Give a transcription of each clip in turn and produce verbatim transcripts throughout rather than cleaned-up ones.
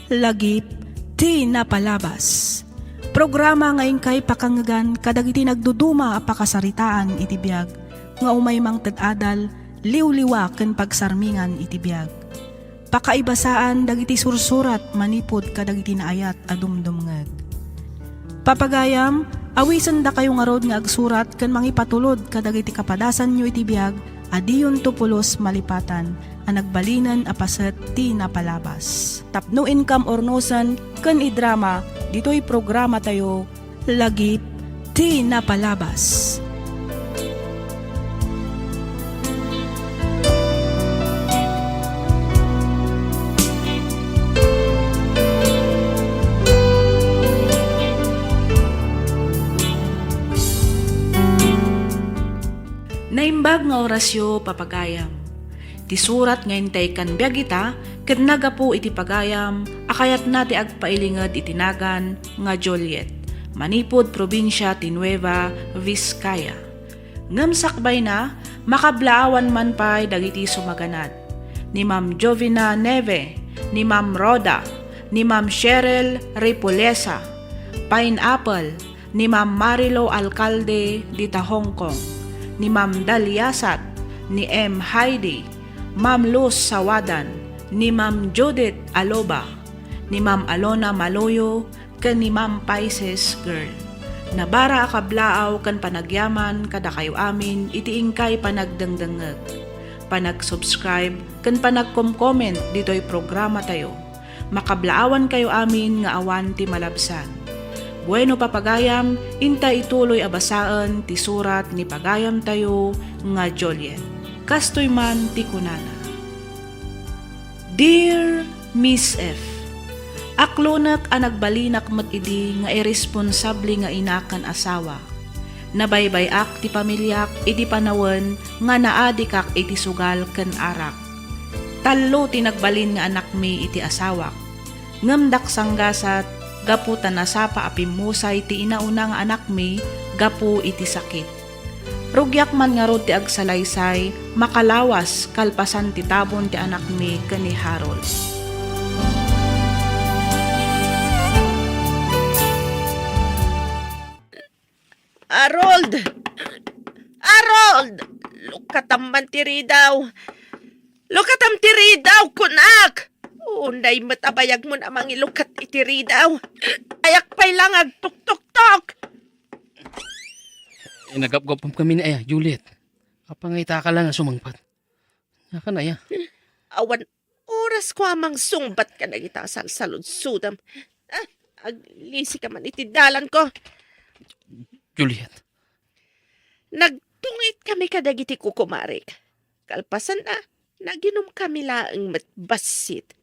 Lagip ti napalabas. Programa nga inkay pakangngegan kadagiti nagduduma a pakasaritaan iti biag nga umay mangted adal, liwliwa ken pagsarmingan iti biag. Pakaibasaan dagiti sursurat manipud kadagiti naayat a dumdumngeg. Papagayam, awisendakayo ngarud nga agsurat ken mangipatulod kadagiti kapadasanyo iti biag a diyonto pulos malipatan a nagbalinen a paset ti napalabas. Tapno inkam urnosen ken idrama ditoy programatayo, Lagip ti Napalabas. Naimbag nga orasyo, papagayam. Ti surat nga intay kan biag ita ket nagapu iti pagayam a kayatna ti agpailinged iti nagan nga Juliet, manipud probinsia ti Nueva Vizcaya. Ngem sakbayna, makablaawan man pay dagiti sumaganad. Ni Ma'am Jovina Neve, ni Ma'am Rhoda, ni Ma'am Cheryl Repoliesa, Pineapple, ni Ma'am Marilo Alcalde dita Hong Kong, ni Ma'am Dalia Sat, ni M. Heidi, Ma'am Luz Sawadan, ni Ma'am Judith Aloba, ni Ma'am Alona Maloyo, ken ni Ma'am Pisces Girl. Nabara a kablaaw ken panagyaman kadakayo amin iti inkay panagdengdengngeg, panag-subscribe, ken panagkom-comment ditoy programatayo. Makablaawankayo amin nga awan ti malabsan. Bueno, papagayam, inta ituloy a basaen ti surat ni pagayamtayo nga Juliet. Kastoy man ti kunana, Dear Miss F, aklonek a nagbalinak met idi nga irresponsable nga ina ken asawa. Nabaybay-ak ti pamiliak idi panawen nga naadikak iti sugal ken arak. Tallo ti nagbalin nga anakmi iti asawak. Ngem daksanggasat gapu ta nasapa a pimmusay ti inauna nga anakmi gapu iti sakit. Rugiak man ngarud ti agsalaysay makalawas kalpasan ti tabon ti anakmi ken ni Harold. Harold! Harold! Lukatam man ti ridaw! Lukatam ti ridaw, kunak! Unay met a bayagmon a mangilukat iti ridaw. Ayak pay la nga agtuktoktok. Inagapgapam kami ni aya, Juliet. Apang ita ka lang nga sumangpat. Nakan aya? Awan oras ko a mangsungbat kadagita salsaludsodam. Ah, aglisi ka man iti dalan ko. Juliet. Nagtungit kami kadagiti kukumarik. Kalpasan na, naginom kami laeng met bassit.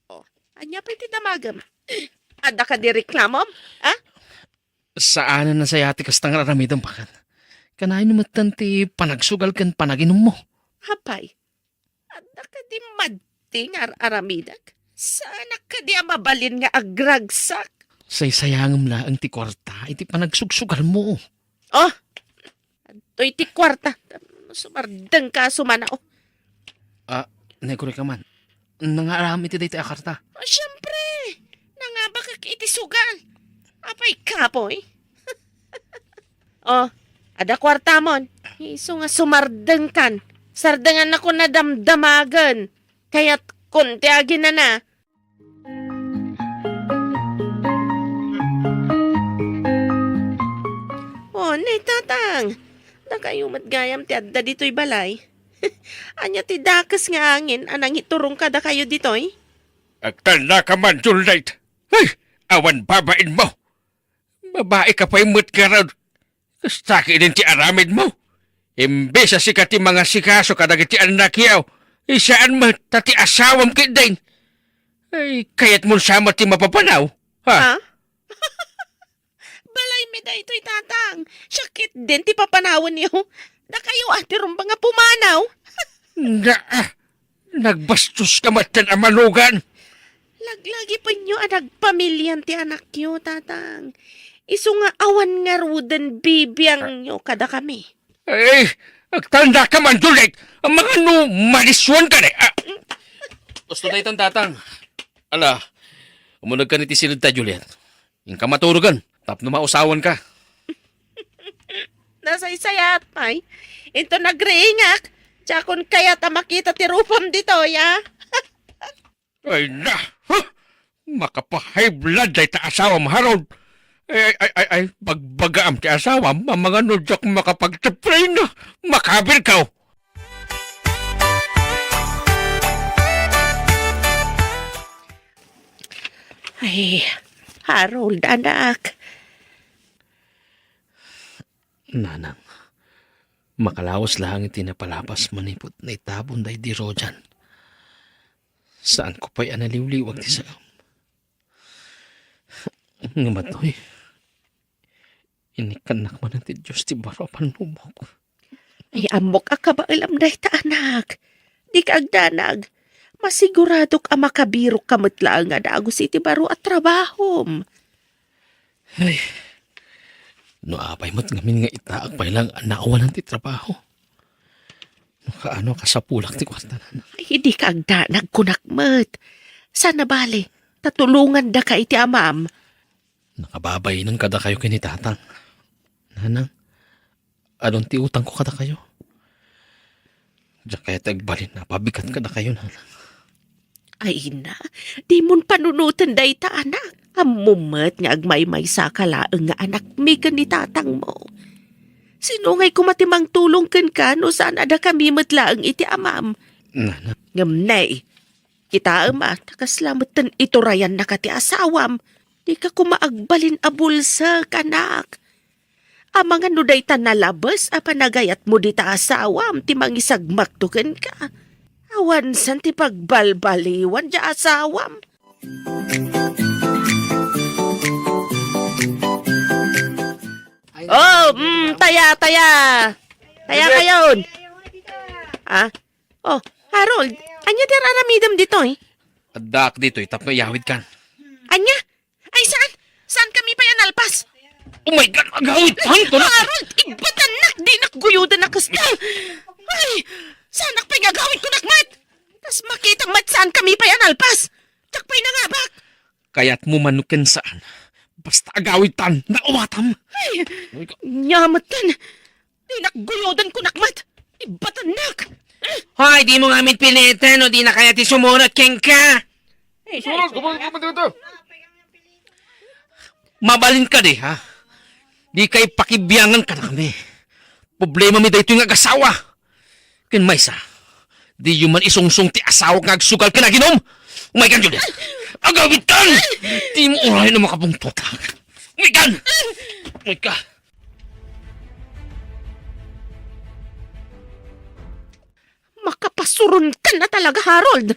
Oh, ania pay ti damagem? Adda kadi reklamom? Ah? Saanen a sayaat ti kasta nga aramidem, paket. Kanayon metten ti panagsugal ken panaginummo? Apay, adda kadi madti nga ar-aramidek? Saanak kadi a mabalin nga agragsak? Saysayangem laeng ti kuarta iti panagsugsugalmo. Oh, adtoy ti kuarta. Sumardengka a sumana, oh. Ah, nagkuri ka man. Nangaaram iti daytoy a karta? Ah, siempre! Nangabakak iti sugal. Apay kapoy? Oh, adda kuartamon. Isu nga sumardengkan. Sardengannakon a damdamagen. Kayatkon ti aginana. Oh, ne, Tatang. Dakayo met gayam ti adda ditoy balay. Ania ti dakes nga angin a nangiturong kadakayo ditoy? Agtalna ka man, Juliet. Ay, awan babainmo. Babai ka pay met ngarud. Kasta ketdin ti aramidmo. Imbes a sika ti mangasikaso kadagiti annakyo, saan met ta ti asawam ketdin. Ay, kayatmon sa met ti mapapanaw, ha? Ha? Balaymi daytoy, Tatang. Siak ketdin ti papanawenyo. Dakayo a ti rumbeng a pumanaw. Nga, ah, nagbastos ka met a manugan. Laglagipenyo a nagpamilian ti anakyo, Tatang. Isu nga awan ngaruden bibiangyo kadakami. Ay, agtalna ka man, Juliet. Mangano malisuan ka ne? Ah. Gusto daytan, Tatang. Ala, Umunegkan iti siled ta, Juliet. Inka maturogen tapno mausawanka. Nasaysayat pay. Inton nagriingak, diakon kayat a makita ti rupam ditoy, a? Ay na! Huh! Makapa-high blood dayta asawam, Harold. Ay, ay, ay, ay, bagbagaam ti asawam, amangan no diak makapagtiprina. Makabilkaw! Ay, Harold, anak. Nanang, makalawas laeng iti napalapas manipud naitabon daydi Rojan. Saanko pay a naliwliwag ti saem. Ngem atoy, inikkannak manen ti Dios ti baro a pannubok. Ay, ammok a kabaelam dayta, anak. Dika agdanag. Masiguradok a makabirokka met laeng a dagus iti baro a trabahom. Ay, no apay met ngamin nga itaak pay laeng a naawanan ti trabaho. No kaano a kasapulak ti kuarta, Nanang? Ay, dika agdanag, kunak met. Saan a bale, ta tulongandaka iti amam. Nakababainenka kadakayo ken ni Tatang. Nanang, adun ti utangko kadakayo. Diak kayat ti agbalin a pabigat kadakayo, Nanang. Ay, ina, dimon panunoten dayta, anak. Ammom met nga agmaymaysaka laeng nga anakmi ken ni tatangmo. Sino ngay koma ti mangtulong kenka no saan a dakami met laeng iti amam? Nanang. Ngem nay, kitaem a, ta kasla metten iturayannaka ti asawam. Dika koma agbalin a bulsek, anak. Amangan no dayta nalabes a panagayatmo dita asawam ti mangisagmakto kenka. Awan san ti pagbalbaliwan diay asawam. Oh, mm, taya, taya. Taya kayon. Ah? Oh, Harold, ania ti ar-aramidem ditoy? Addaak ditoy tapno iyawidkan. Ania? Ay, saan? Saankami pay a nalpas? Oh my God, agawid tan ko na. Harold, igbatannak, dinak guyodan a kasta. Ay, saanak pay nga agawid, kunak met. Tas makita met saankami pay a nalpas. Diak pay nangabak. Kayatmo man no ken saan. Basta agawid tan, nauwatam. Ay, nyamet tan. Dinak guyodan, kunak met. Igbatannak. Hoy, dimo ngamin piliten no dina kayat ti sumurot kenka. Sumurot, gumamit ka man dito. Mabalin kadi, ha? Dikay pakibiangan kadakami. Problemami daytoy nga agasawa. Ken maysa, diyo man isungsong ti asawak nga agsugal ken aginom. Umaykan, Juliet. Agawid kan! Dimo urayen a makabungtot. Umaykan! Umayka. Makapasuronkan a talaga, Harold.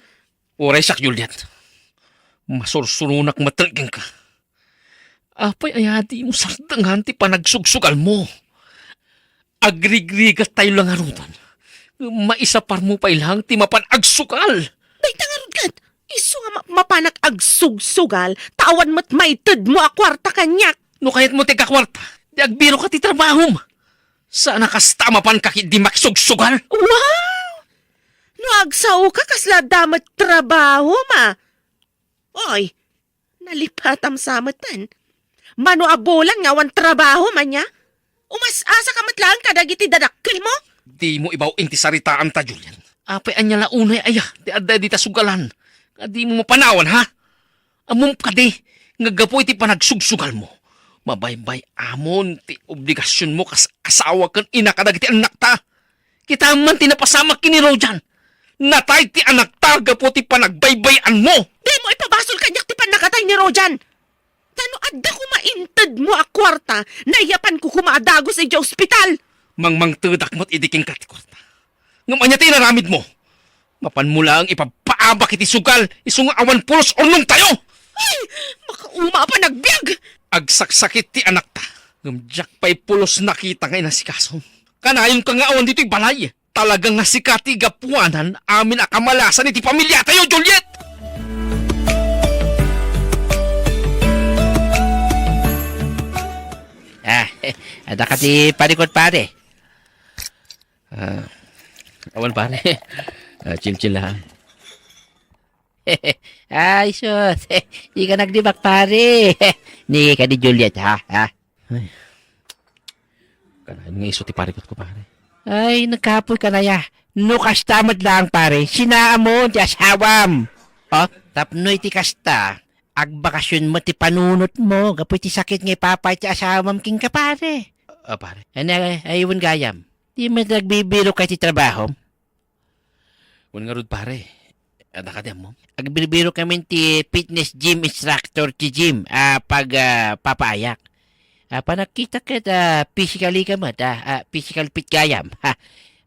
Uray siak, Juliet. Masursuronak met kenka. Apay aya dimo sardengan ti panagsugsugalmo? Agrigrigattayo la ngaruden. Maisaparmo pay laeng ti mapan agsugal. Dayta ngarud ket, isu nga ma-, mapanak agsugsugal, ta awan met maitedmo a kuarta kaniak. No kayatmo ti agkakuarta, di agbiroka ti trabahom. Saan a kasta a mapanka ketdi maksugsugal? Wow! No agsaoka, kasla adda met trabahom, a. Oy, nalipatam sa metten. Mano a bulan nga awan trabahom, ania? Umas-asaka met laeng kadagiti dadakkelmo? Dimo ibaw-in ti saritaanta, Juliet. Apay ania la unay aya ti adda dita sugalan nga dimo mapanawan, ha? Ammom kadi nga gapu iti panagsugsugalmo, mabaybay-amon ti obligasionmo kas asawa ken ina kadagiti annakta. Kitaem man ti napasamak ken ni Rojan. Natay ti anakta gapu ti panagbaybay-anmo. Dimo ipabasol kaniak ti pannakatay ni Rojan. Ta no adda koma intedmo a kuarta, naiyapanko koma a dagus idiay ospital. Mangmangtedak met idi kenka ti kuarta. Ngem ania ti inaramidmo? Mapanmo laeng ipabpaabak iti sugal, isu nga awan pulos urnongtayo. Ay, makauma a panagbiag! Agsaksakit ti anakta, ngem diak pay pulos nakita nga inasikasom. Kanayonka nga awan ditoy balay. Talaga nga sika ti gapuanan amin a kamalasan iti pamiliatayo, Juliet! Ah, adda ka ti parikot, pare? Ah, awan, pare. Ah, chill-chill lang. Ay, sus. Di ka nagdibak, pare. Ni kadi Juliet, ha? Ha? Ay. Kanayon nga isu ti parikutko, pare. Ay, nagkapoy ka na ya. No kasta met laeng, pare, sinaamon ti asawam. Oh, tapno iti kasta, agbakasyon met ti panunotmo gapu iti sakit nga ipapay ti asawam kenka, pare. Ah, pare. Ano, ay, ay, wen gayam. Di met agbibiro ka iti trabahom? Wen ngarud, pare. Adda kadi ammom? Agbibiro kami ti fitness gym instructor ti gym, ah, pag, ah, papaayak. Ah, panagkita ket, ah, physically ka met, ah, ah, physical fit gayam. Ha.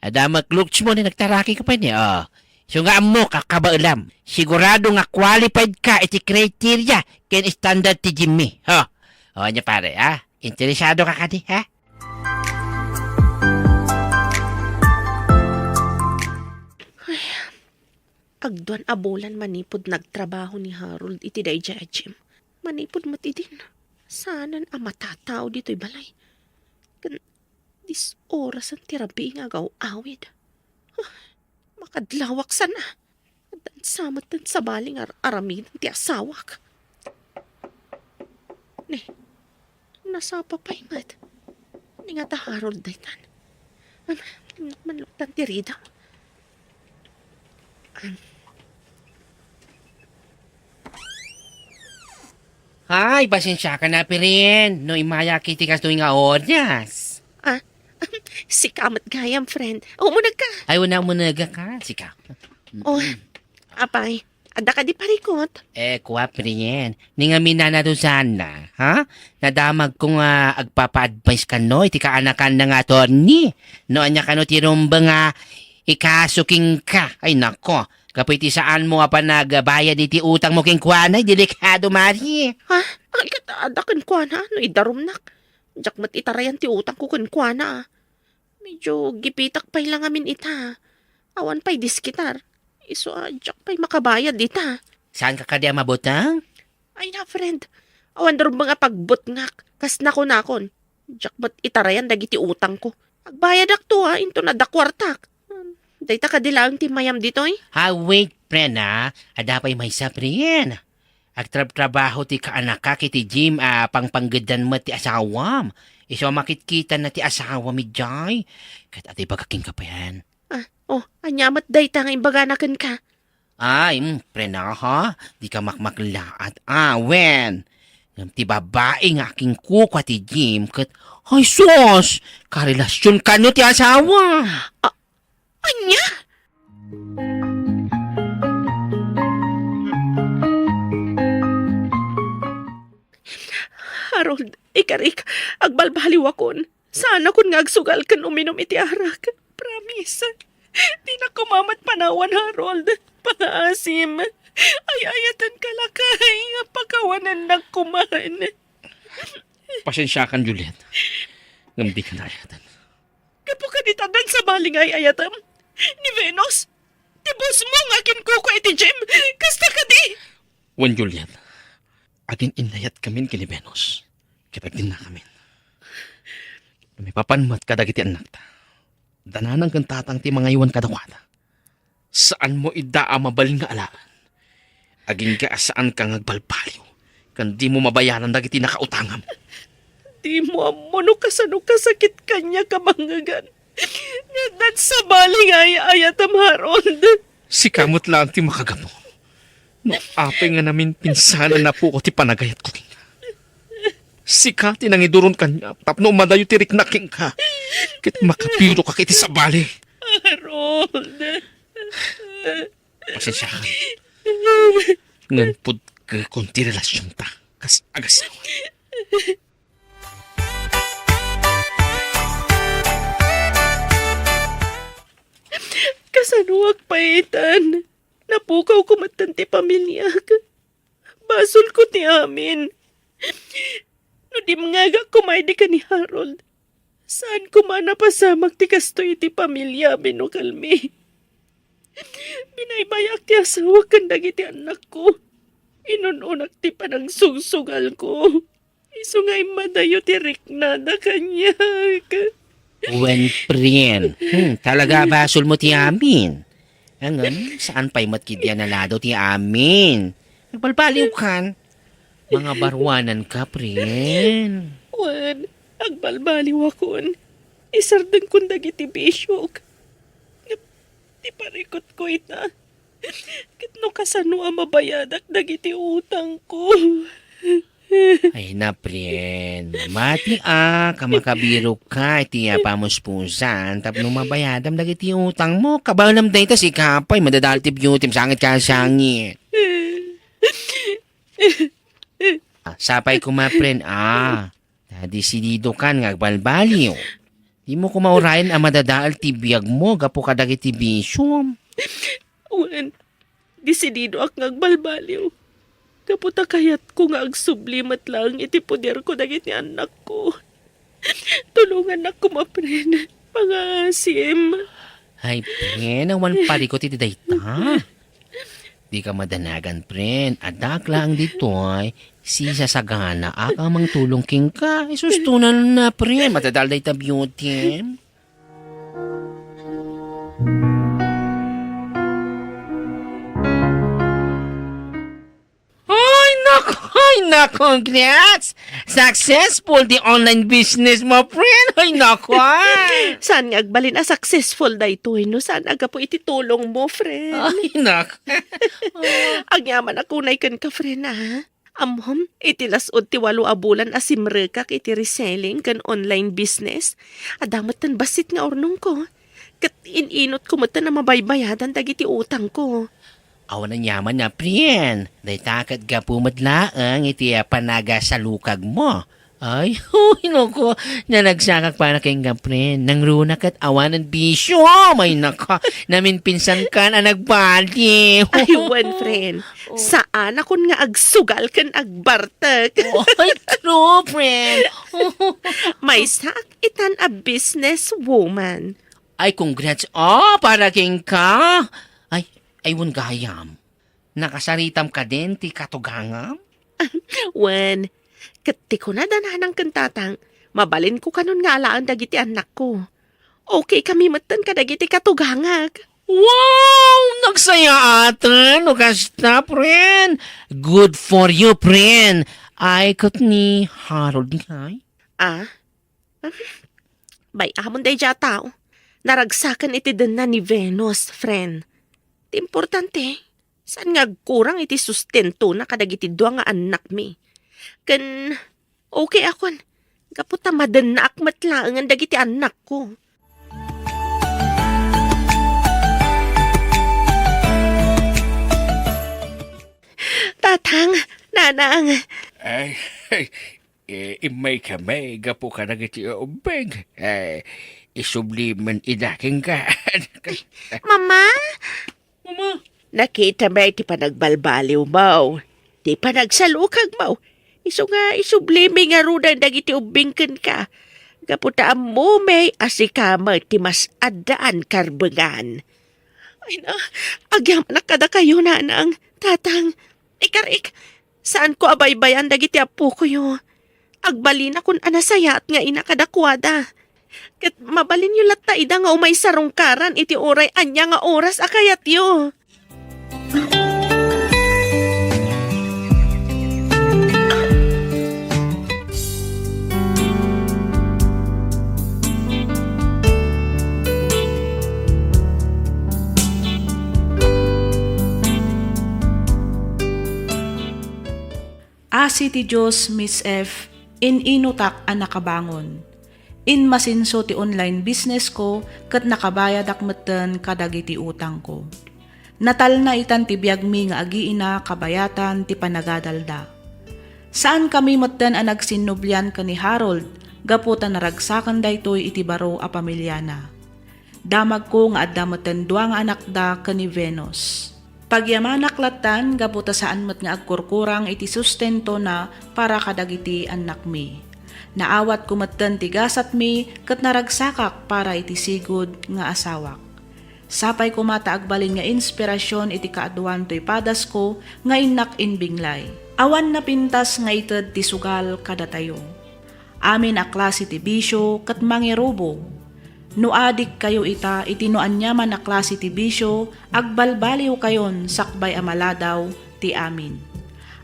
Adda met looks mo ni nagtaraki ka pa ni, oh. So nga ammo ka, kabaelam. Sigurado nga qualified ka iti criteria ken standard ti gym mi. Ha. Oh, ania pare, ha? Interesado ka kadi, ha? Ay, agduan a bulan manipud nagtrabaho ni Harold iti daydiay a gym. Manipud met idin, saanen a matatao ditoy balay. Ken dis orasen ti rabii nga agaw-awid. Ah, makadlawak sana. Addan sa met ti sabali nga ar-, aramiden ti asawak. Ni, nasapa pay met. Ni nga ta Harold daytan. Am, manluktan ti rida. Am. Ay, pasensiakan a, Pirin, no immayak iti kastoy nga oras. Ah, sika met gayam, friend. Umunegka. Ay, wen, umunegka, sika. Oh, apay, adda kadi parikut? Eh, kua, Pirin, ni ngamin na nadusan na, ha? Nadamagko nga agpapa-advise kano iti kaanakanna nga attorney. No ania kano ti rumbeng nga ikaso kenka. Ay, nako. Gapu iti saanmo a panagbayad iti utangmo kenkuana, ay delikado, Mari. Ha? Ay, ket adda kenkuana no idarumnak. Diak met itarayan ti utangko kenkuana, ah. Medyo gipitak pay la ngamin ita. Awan pay diskitar. Isu a diak pay makabayad ita. Saanka kadi a mabuteng? Ay na, friend. Awan rumbeng a pagbutngak. Kas nakunakon. Diak met itarayan dagiti utangko. Agbayadakto, ah, inton adda kuartak. Dayta kadi laeng ti mayam ditoy? Ha, wait, friend, ah. Adda pay maysa, friend. Agtrabtrabaho ti kaanakak iti gym a pangpanggeddan met ti asawam. Isu a makitkitanna ti asawam idiay. Ket adi baga kenka, friend? Ah, oh, ania met dayta nga imbagana kenka? Ay, mm, prenaha, dika makmaklaat. Ah, wen. Ngem ti babai nga akinkukua ti gym ket, ay sus, karelasion kano ti asawa. Ah, ania? Harold, ikarik, agbalbaliwakon. Saanakon nga agsugal ken uminum iti arak. Promise. Dinak koma met panawan, Harold. Pangaasim. Ay-ayatenka lakay. Pakawanennak koman. Pasensiakan, Juliet. Ngem dika naayaten. Gapu kadita addan sabali nga ay-ayatem? Ni Venus? Ti bossmo nga akinkukua iti gym? Kasta kadi? Wen, Juliet, agin-innayatkamin ken ni Venus, ket agdinnakamin. Maipapan met kadagiti annakta. Da nanang ken tatang ti mangaywan kadakuada. Saanmo ida a mabalin nga alaen. Agingga a saanka nga agbalbaliw, ken dimo mabayaran dagiti nakautangam. Dimo ammo no kasano kasakit kaniak a mangngegan. Nga addan sabali nga ay-ayatem, Harold. Sika met laeng ti makagapu. No apay nga naminpinsan a napukaw ti panagayatko kenka. Sika ti nangiduron kaniak tapno umadayo ti riknak kenka. Ket makabiroka iti sabali. Harold. Pasensiakan. Ngem pudkekon ti relasionta kas agasawa. Kasanoak pay itan? Napukawko metten ti pamiliak. Basolko ti amin. No dimngegak koma idi ken ni Harold, saan koma a napasamak ti kastoy iti pamilia a binukelmi. Binaybayaak ti asawak ken dagiti annakko. Inun-unak ti panagsugsugalko. Isu nga immadayo ti riknada kaniak. Wen, Prin. Hmm, talaga basolmo ti amin. Ngem, saan pay met ketdi a nalado ti amin. Agbalbaliwkan. Mangabaruananka, pren. Wen, agbalbaliwakon. Isardengkon dagiti bisiok. Ngem, ti parikutko ita. Ket no kasano a mabayadak dagiti utangko? Ay na, pren. Mati a, kamakabirok ka iti a pamuspusan tapno mabayadam dagiti utangmo. Kabaelam dayta, sika pay, madadael ti beauty, sangit ka, sangit. Ah, sapay koma, pren, ah. Ta desididokan nga agbalbaliw. Dimo koma urayen a madadael ti biagmo gapu kadagiti bisiom. Wen, desididoak nga agbalbaliw. Gapu ta kayatko nga agsubli met laeng iti poderko dagiti annakko. Tulongannak koma, pren. Pangaasim. Ay, pren, awan parikut iti dayta. Dika madanagan, pren. Addaak laeng ditoy, sisasaganaak a mangtulong kenka. Isustonan na, pren. Madadael dayta beauty. Ay, nako, ay, nako, congrats! Successful the online business mo, friend! Ay, nako! Saan nga agbalin a successful daytoy no saan a gapu iti tulong mo, friend? Ay, nako! Agyamanak unay kenka, friend, a. Ammom, iti las-ud ti walo a bulan a simrekak iti reselling ken online business, adda metten bassit nga urnongko. Ket in-inotko metten a mabaybayadan dagiti utangko. Awan aniaman a, friend. Dayta ket gapu met laeng iti, ah, panagasalukagmo. Ay, huy, nako, naragsakak para kenka, friend. Nangruna ket awanen bisio. Ay, nako, naminpinsankan a nagbali. Ay, wen, friend. Oh. Saanakon nga agsugal ken agbartek. Oh, ay, true, friend. Maysaak itan a business woman. Ay, congrats, oh, para kenka. Ay, ay, wen gayam. Nakasaritam kadin ti katugangam? Wen, ket ti kunada nanang ken tatang, mabalinko kanon nga alaen dagiti annakko. Okay kami metten kadagiti katugangak. Wow! Nagsayaaten no kasta, friend. Good for you, friend. Ay, ket ni Harold ngay? Ah? Bay-amon daydiay a tao. Naragsaken iti denna ni Venus, friend. Ti importante, saan nga agkurang iti sustentona kadagiti dua nga annakmi. Ken, okay akon, gapu ta madennaak met laengen dagiti annakko. Tatang, nanang. Ay, ay, Eh, immay kami gapu kadagiti ubbing. Eh, isubli man ida kenka. Mama? Mama? Nakita mi ti panagbalbaliwmo, ti panagsalukagmo. Isu nga isubli mi ngaruden dagiti ubbing kenka. Gapu ta ammo mi a sika met ti mas addaan karbengan. Ay na, agyamanak kadakayo, nanang, tatang. Ikarik, saanko a baybayan dagiti appokoyo. Agbalinakon a nasayaat nga ina kadakuada. Ket mabalinyo latta ida nga umay sarungkaran iti uray ania nga oras a kayatyo. Asi ti Dios, Miss F, in-inutak a nakabangon. Inmasinso ti online business ko ket nakabayadak metten kadagiti utangko. Natalna itan ti biagmi nga agiina kabayatan ti panagadalda. Saankami metten a nagsinnublian ken ni Harold gapu ta naragsakan daytoy iti baro a pamiliana. Damagko nga adda metten dua nga anakda ken ni Venus. Pagyamanak lattan gapu ta saan met nga agkurkurang iti sustentona para kadagiti annakmi. Naawatko metten ti gasatmi ket naragsakak para iti sigud nga asawak. Sapay koma ta agbalin nga inspirasion iti kaaduan toy padasko nga innak imbinglay. Awan napintas nga ited ti sugal kadatayo. Amin a klase ti bisio ket mangirubo. No adikkayo ita iti no aniaman a klase ti bisio, agbalbaliwkayon sakbay a maladaw ti amin.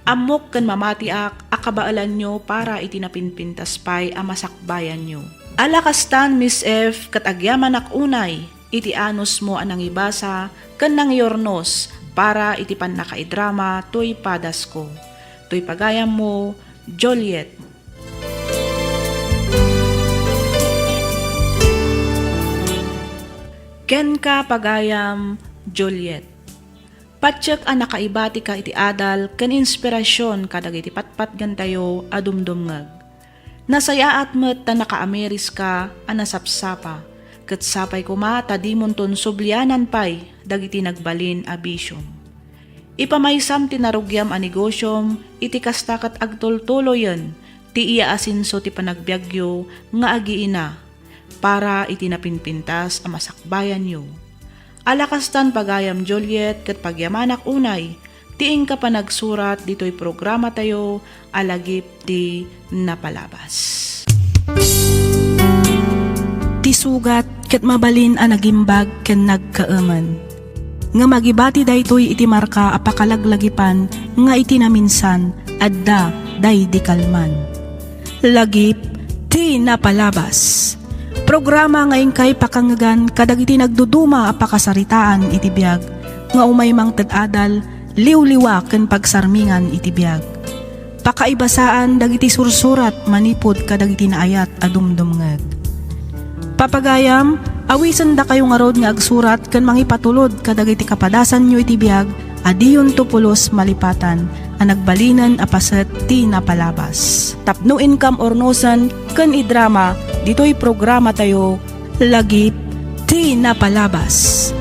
Ammok ken mamatiak a kabaelanyo para iti napinpintas pay a masakbayanyo. Ala kastan, Miss F, ket agyamanak unay iti anusmo a nangibasa ken nangiurnos para iti pannakaidrama toy padasko. Toy pagayammo, Juliet. Kenka, pagayam, Juliet. Patiek a nakaibatika iti adal ken inspirasyon kadagiti patpatgentayo a dumdumngeg. Nasayaat met ta nakaamiriska a nasapsapa, ket sapay koma ta dimonton sublianan pay dagiti nagbalin a bisiom. Ipamaysam ti narugiam a negosiom, iti kasta ket agtultuloyen ti iyaasenso ti panagbiagyo nga agiina para iti napinpintas a masakbayanyo. Ala kastan, pagayam Juliet, ket pagyamanak unay ti inka panagsurat ditoy programatayo a Lagip ti Napalabas. Ti sugat ket mabalin a nagimbag ken nagkaemen. Ngem agibati daytoy iti marka a pakalaglagipan nga iti naminsan, adda daydi kalman. Lagip ti Napalabas. Programa nga inkay pakangegan kadagiti nagduduma a pakasaritaan iti biag nga umay mangted adal, liwliwa ken pagsarmingan iti biag. Pakaibasaan dagiti sursurat manipud kadagiti naayat a dumdumngeg. Papagayam, awisendakayo ngarud nga agsurat ken mangipatulod kadagiti kapadasanyo iti biag a diyonto pulos malipatan a nagbalinen a paset ti napalabas. Tapno inkam urnosen ken idrama ditoy programatayo, Lagip ti Napalabas.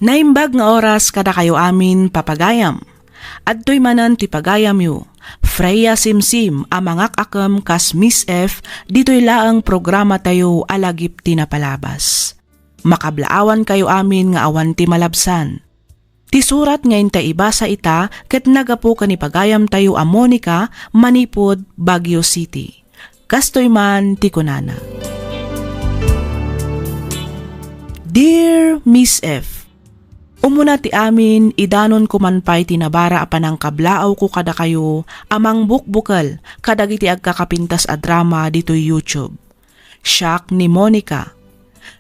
Naimbag nga oras kadakayo amin, papagayam. Adtoy manen ti pagayamyo, Freya Simsim a mangak-akem kas Miss F ditoy laeng programatayo a Lagip ti Napalabas. Makablaawankayo amin nga awan ti malabsan. Ti surat nga intay ibasa ita ket naggapu ken ni pagayamtayo a Monica manipud Baguio City. Kastoy man ti kunana. Dear Miss F, umuna ti amin, idanonko man pay ti nabara a panangkablaawko kadakayo a mangbukbukel kadagiti agkakapintas a drama ditoy YouTube. Siak ni Monica.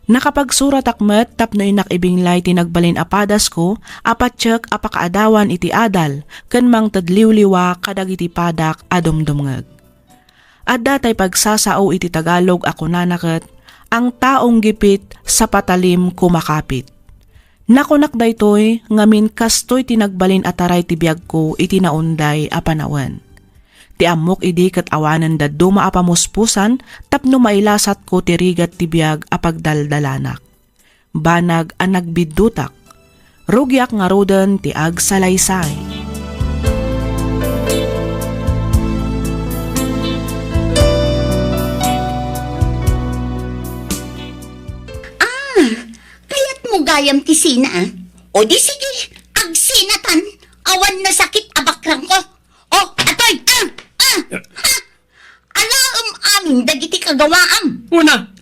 Nakapagsuratak met tapno innak ibinglay ti nagbalin a padasko a patiek a pakaadawan iti adal ken mangted liwliwa kadagiti padak a dumdumngeg. Adda tay pagsasao iti Tagalog a kunana ket, "Ang taong gipit sa patalim kumakapit." Nakunak daytoy ngamin kastoy ti nagbalin a taray ti biagko iti naunday a panawen. Ti ammok idi ket awanen dadduma a pamuspusan tapno mailasatko ti rigat ti biag a pagdaldalanak. Banag a nagbiddutak. Rugiak ngaruden ti agsalaysay. Ah, kayatmo gayam ti sina, ah? O di sige, agsinatan, awan nasakit a bakrangko. O, atoy, ah, ah, ha? Alaem amin dagiti kagawaam. Una,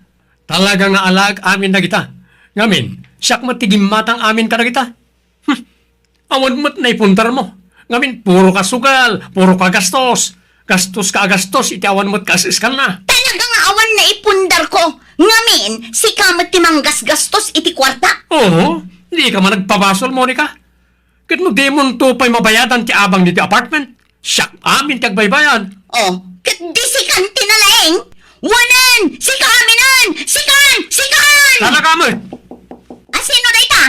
talaga nga alaek amin dagita. Ngamin, siak met ti gimmatang amin kadagita. Hmm. Awan met naipundarmo. Ngamin, puro ka sugal, puro ka gastos. Gastos ka a gastos iti awan met kaas-iskanna. Talaga nga awan naipundarko. Ngamin, sika met ti manggasgastos iti kuarta. Oo, di ka man nagpabasol, Monica. Ket no dimonto pay mabayadan ti abang ditoy apartment, siak amin ti agbaybayad. Oh, ket di sikan ti nalaing? Wanen, sika aminen! Sikan! Sikan! Talaga met! Asino dayta?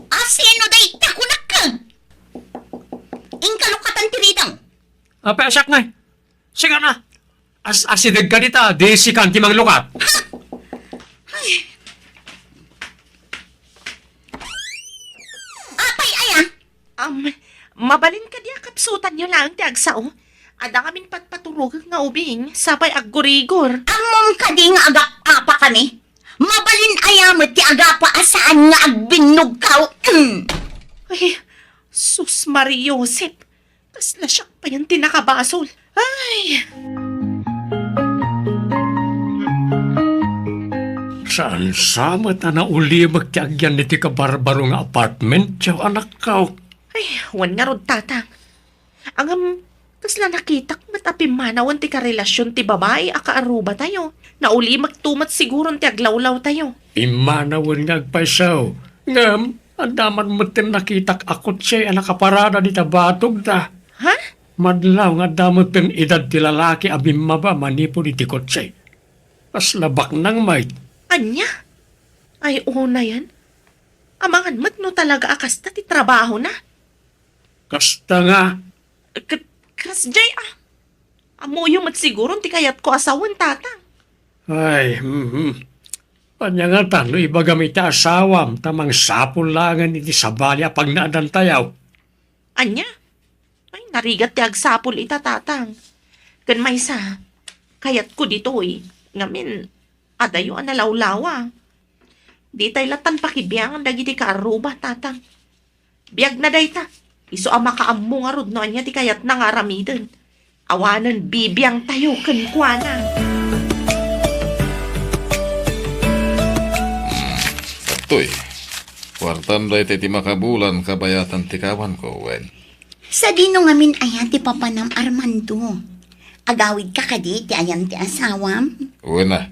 Asino dayta, kunak? Inkalukatan ti ridang. Apay a siak ngay? Sika na. As-, asideg ka dita, di sikan ti manglukat. Ha? Ay. Apay aya? Am, mabalin kadi a kapsutanyo laeng ti agsao? Adda ngamin patpaturogek nga ubing, sapay aggurigor. Ammom kadi nga agap-apa kami? Mabalin aya met ti agapu a saan nga agbinnogkaw? Mm. Ay, sus, Maria Josep. Kasla siak payen ti nakabasol. Ay! Saan sa met a naulimek ti agyan iti kabarbaro nga apartment, diay anakko? Ay, wen ngarud, Tatang. Ngem, kasla nakitak met a pimmanawen ti karelasion ti babai a kaarrubatayo. Naulimekto met siguron ti aglawlawtayo. Pimmanawen nga agpayso. Ngem, adda man metten nakitak a kotse a nakaparada dita batogda. Ha? Madlaw nga adda metten edad ti lalaki a bimmaba manipud iti kotse. Kasla baknang met. Ania? Ay, unayen. Amangan met no talaga a kasta ti trabahona. Kasta nga. Ket, kasdiay a. Ammoyo met siguron ti kayatko a sawen, Tatang. Ay, mhm. Ania ngatan no ibagam iti asawam ta mangsapul laengen iti sabali a pagnaedantayo? Ania? Ay, narigat ti agsapul ita, Tatang. Ken maysa, kayatko ditoy. Ngamin, adayo a nalawlawa. Ditay lattan pakibiangan dagiti kaarruba, Tatang. Biagna dayta, isu a makaammo ngarud no ania ti kayatna nga aramiden. Awanen bibiangtayo kenkuana. Adtoy, kuartam dayta iti makabulan kabayatan ti kawanko, wen? Sadino ngamin aya ti papanam, Armando? Agawidka kadi iti ayan ti asawam? Wen a,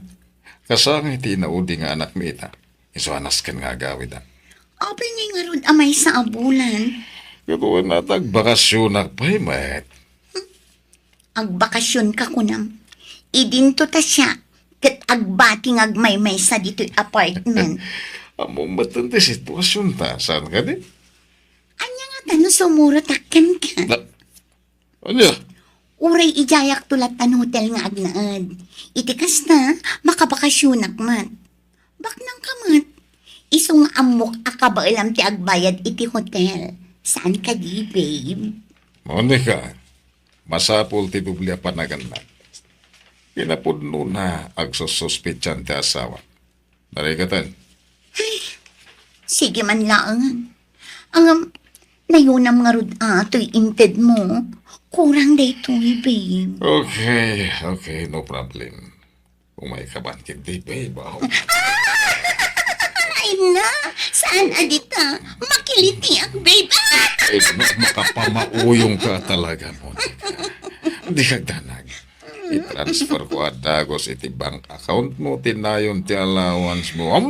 kasangay ti inaudi nga anakmi ita. Isu a nasken nga agawid a. Apay ngay ngarud a maysa a bulan? Ket wen a ta agbakasionak pay met. Agbakasionka kunam. Idinto ta siak ket agbati nga agmaymaysa ditoy apartment. Ammom metten ti situasionta, saan kadi? Ania ngata no sumurotak kenka? Na, Ania? Uray idiayakto lattan hotel nga agnaed. Iti kasta, makabakasionak met. Baknangka met. Isu nga ammok a kabaelam ti agbayad iti hotel. Saan kadi, babe? Monica, masapul ti doble a panagannak. Kinapudnona, agsussuspetsan ti asawa. Narikatan. Ay, sige man laeng. Ngem, nayonam ngarud a toy intedmo. Kurang daytoy, babe. Okay, okay, no problem. Umayka man ketdi, babe, ah. Ay na, saan a dita? Makilitiak, babe. Ah! Ay, ma-, makapamauyongka talaga, Monica. Dika agdanag. I-transfer ko a dagus iti bank account mo ti nayon ti allowance mo. Am!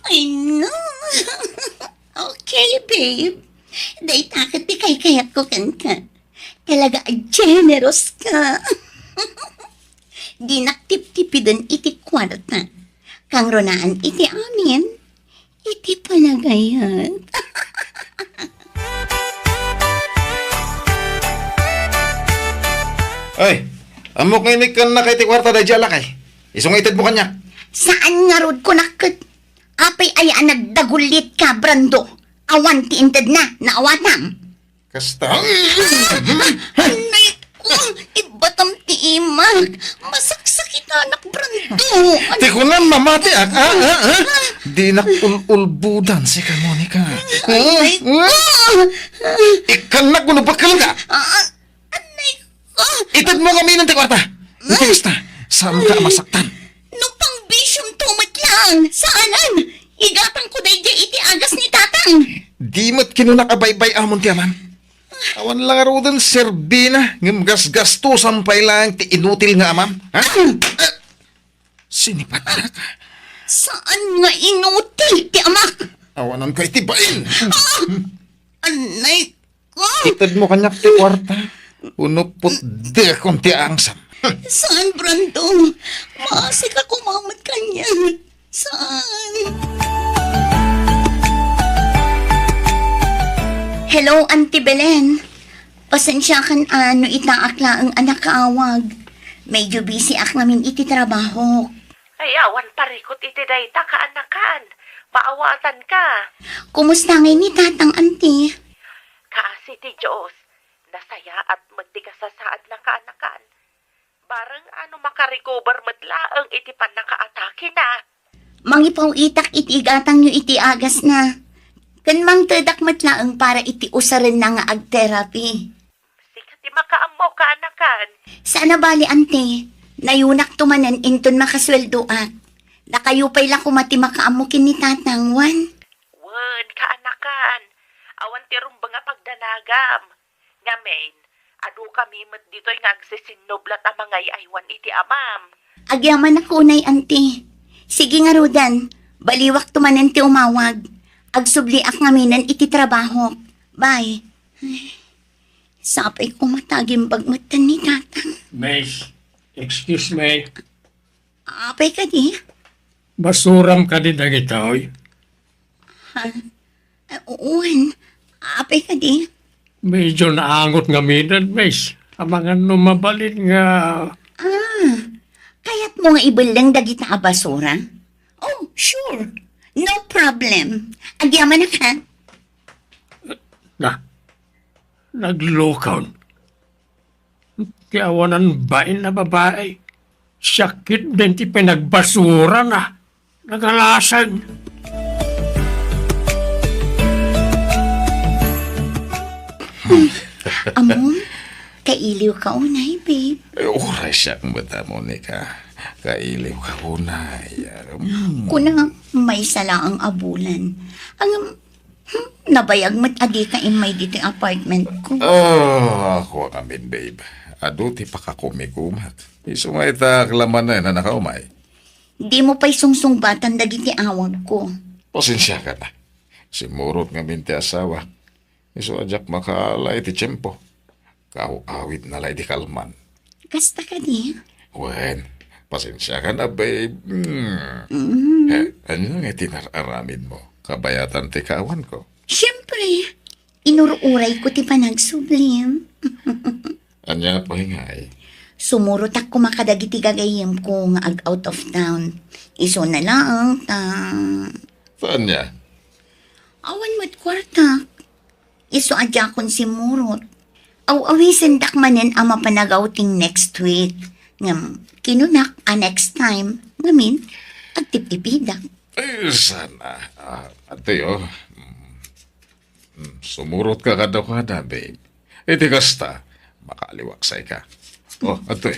Ay, no. Okay, babe. Dayta ket ti kaykayatko kenka. Talaga a generous ka. Dinak tiptipiden iti kuarta. Kangrunaan iti amin. Iti panagayat. Ay, ammok nga inikkannak iti kuarta daydiay a lakay. Isu nga itedmo kaniak. Saan ngarud kunak ket? Apay aya a nagdagullitka, Brando? Awan ti intedna, naawatam. Kasta. Anay ko, ibbatam ti imak. Masaksakitanak, Brando. Ti kunam mamatiak, ah, ah, ah. Dinak ul-ulbudan sika, Monica. Anay ko. Ikkannak wenno bakkelka. Ah, anay ko. Itedmo ngamin ti kuarta. Iti kasta, saanka a masaktan. No pangbisiomto met laeng, saanen. Igatangko daydiay iti agas ni Tatang. Di met kinunak a baybay-amon ti amam. Awan la ngaruden serbina, ngem gasgastosan pay laeng ti inutil nga amam. Ha? Ah! Sinipatak. Saan nga inutil ti amak? Awananka iti bain. Ah! Anay ko! Itedmo kaniak ti kuarta. Uno putdekon ti angsam. Saan, Brando? Maasika koma met kaniak. Saan? Hello, Auntie Belen. Pasensiakan a no itaak laeng a nakaawag. Medyo busy ak ngamin iti trabaho. Ay, awan parikut iti dayta, kaanakan. Maawatanka. Kumusta ngay ni Tatang, Auntie? Kaasi ti Dios, nasayaat met ti kasasaadna, kaanakan. Bareng a no makarecover met laeng iti pannakaatakena. Mangipaw-itak iti igatangyo iti agasna. Ken mangtedak met laeng para iti usarenna nga ag-therapy. Sika ti makaammo, kaanakan. Saan a bali, ante. Nayunakto manen inton makasueldoak. Dakayo pay la koma ti makaammo ken ni tatang, wen? Wen, kaanakan. Awan ti rumbeng a pagdanagam. Ngamin, adu kami met ditoy nga agsisinnublat a mangay-aywan iti amam. Agyamanak unay, ante. Sige ngaruden, baliwakto manen ti umawag. Agsubliak ngaminen iti trabahok. Bye. Ay, sapay koma ta agimbag metten ni tatang. Miss, excuse me. Apay kadi? Basuram kadi dagitoy? Ha? Ah, wen. Apay kadi? Medyo naangot ngaminen, miss. Amangan no mabalin nga Ah, kayatmo nga ibelleng dagita a basura? Oh, sure. No problem. Agyamanak, ha? Na, naglukon. Ti awanan bain a babai. Siak ketdin ti pinagbasurana. Nagalasan. Ammom, kailiwka unay, babe. Eh, uray siak met a, Monica. Kailiwka unay. Hmm. Kuna, maysa laeng a bulan. Ang Hmm, nabayag met a dika immay ditoy apartment ko. Ah, ako ngamin, babe. Adu ti pakakumikumak. Isu nga ita aklamanen a nakaumay. Dimo pay sungsungbatan dagiti awag ko. Pasensiakan a. Simmurot ngamin ti asawa. Isu a diak makaala iti tiempo. Kaaw-awidna la idi kalman. Kasta kadi? Wen, pasensiakan a, babe. Hmm. Mm. Eh, ania nga iti nar-aramidmo? Kabayatan ti kaawanko. Siempre, inur-urayko ti panagsublim. Ania pay ngay? Sumurotak koma kadagiti gagayyemko nga ag-out of town. Isuna laeng ta Ta ania? Awan met kuartak. Isu a diakon simmurot. Aw-awisendak manen a mapan a-outing next week. Ngem, kinunak a next time, ngamin, agtiptipidak. Ay, sana. Ah, adtoy, oh. Mm. Mm, sumurotka kadakuada, babe. Iti kasta, makaaliwaksayka. Oh, adtoy.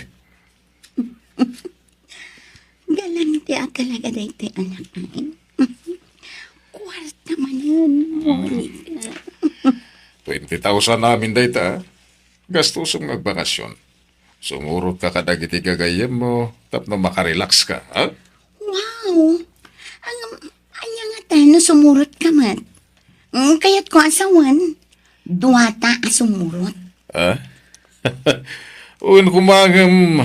Galante a talaga daytoy, anak, ay. Kuarta manen, Monica. Twenty thousand amin dayta, ah. Gastusom nga agbakasyon. Sumurotka kadagiti gagayyemmo tapno makarelax ka, ha? Wow! Ang, anya nga ta no sumurotka met? Mm, kayatko a sawen, duata a sumurot. Ah? Wen koma ngem,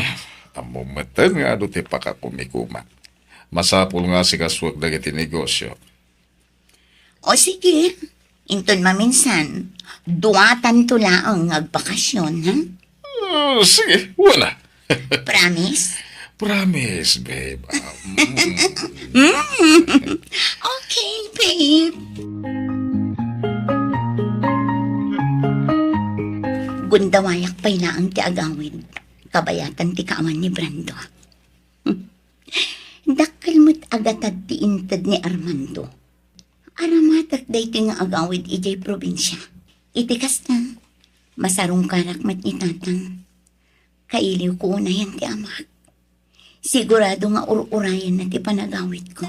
ammom metten nga adu ti pakakumikuma. Masapul nga asikasuek dagiti negosyo. O sige, inton maminsan, duatanto laeng nga agbakasyon, ha? Ah, sige, wala. Promise? Promise, babe. Ah, mm. Mm. Okay, babe. Gundawayak pay laeng ti agawid. Kabayatan ti kaawan ni Brando. Dakkel met a gatad ti inted ni Armando. Aramatek daytoy nga agawid idiay probinsia. Iti kasta, masarungkarak met ni Tatang. Kailiwko unayen ti amak. Sigurado nga ur-urayenna ti panagawidko.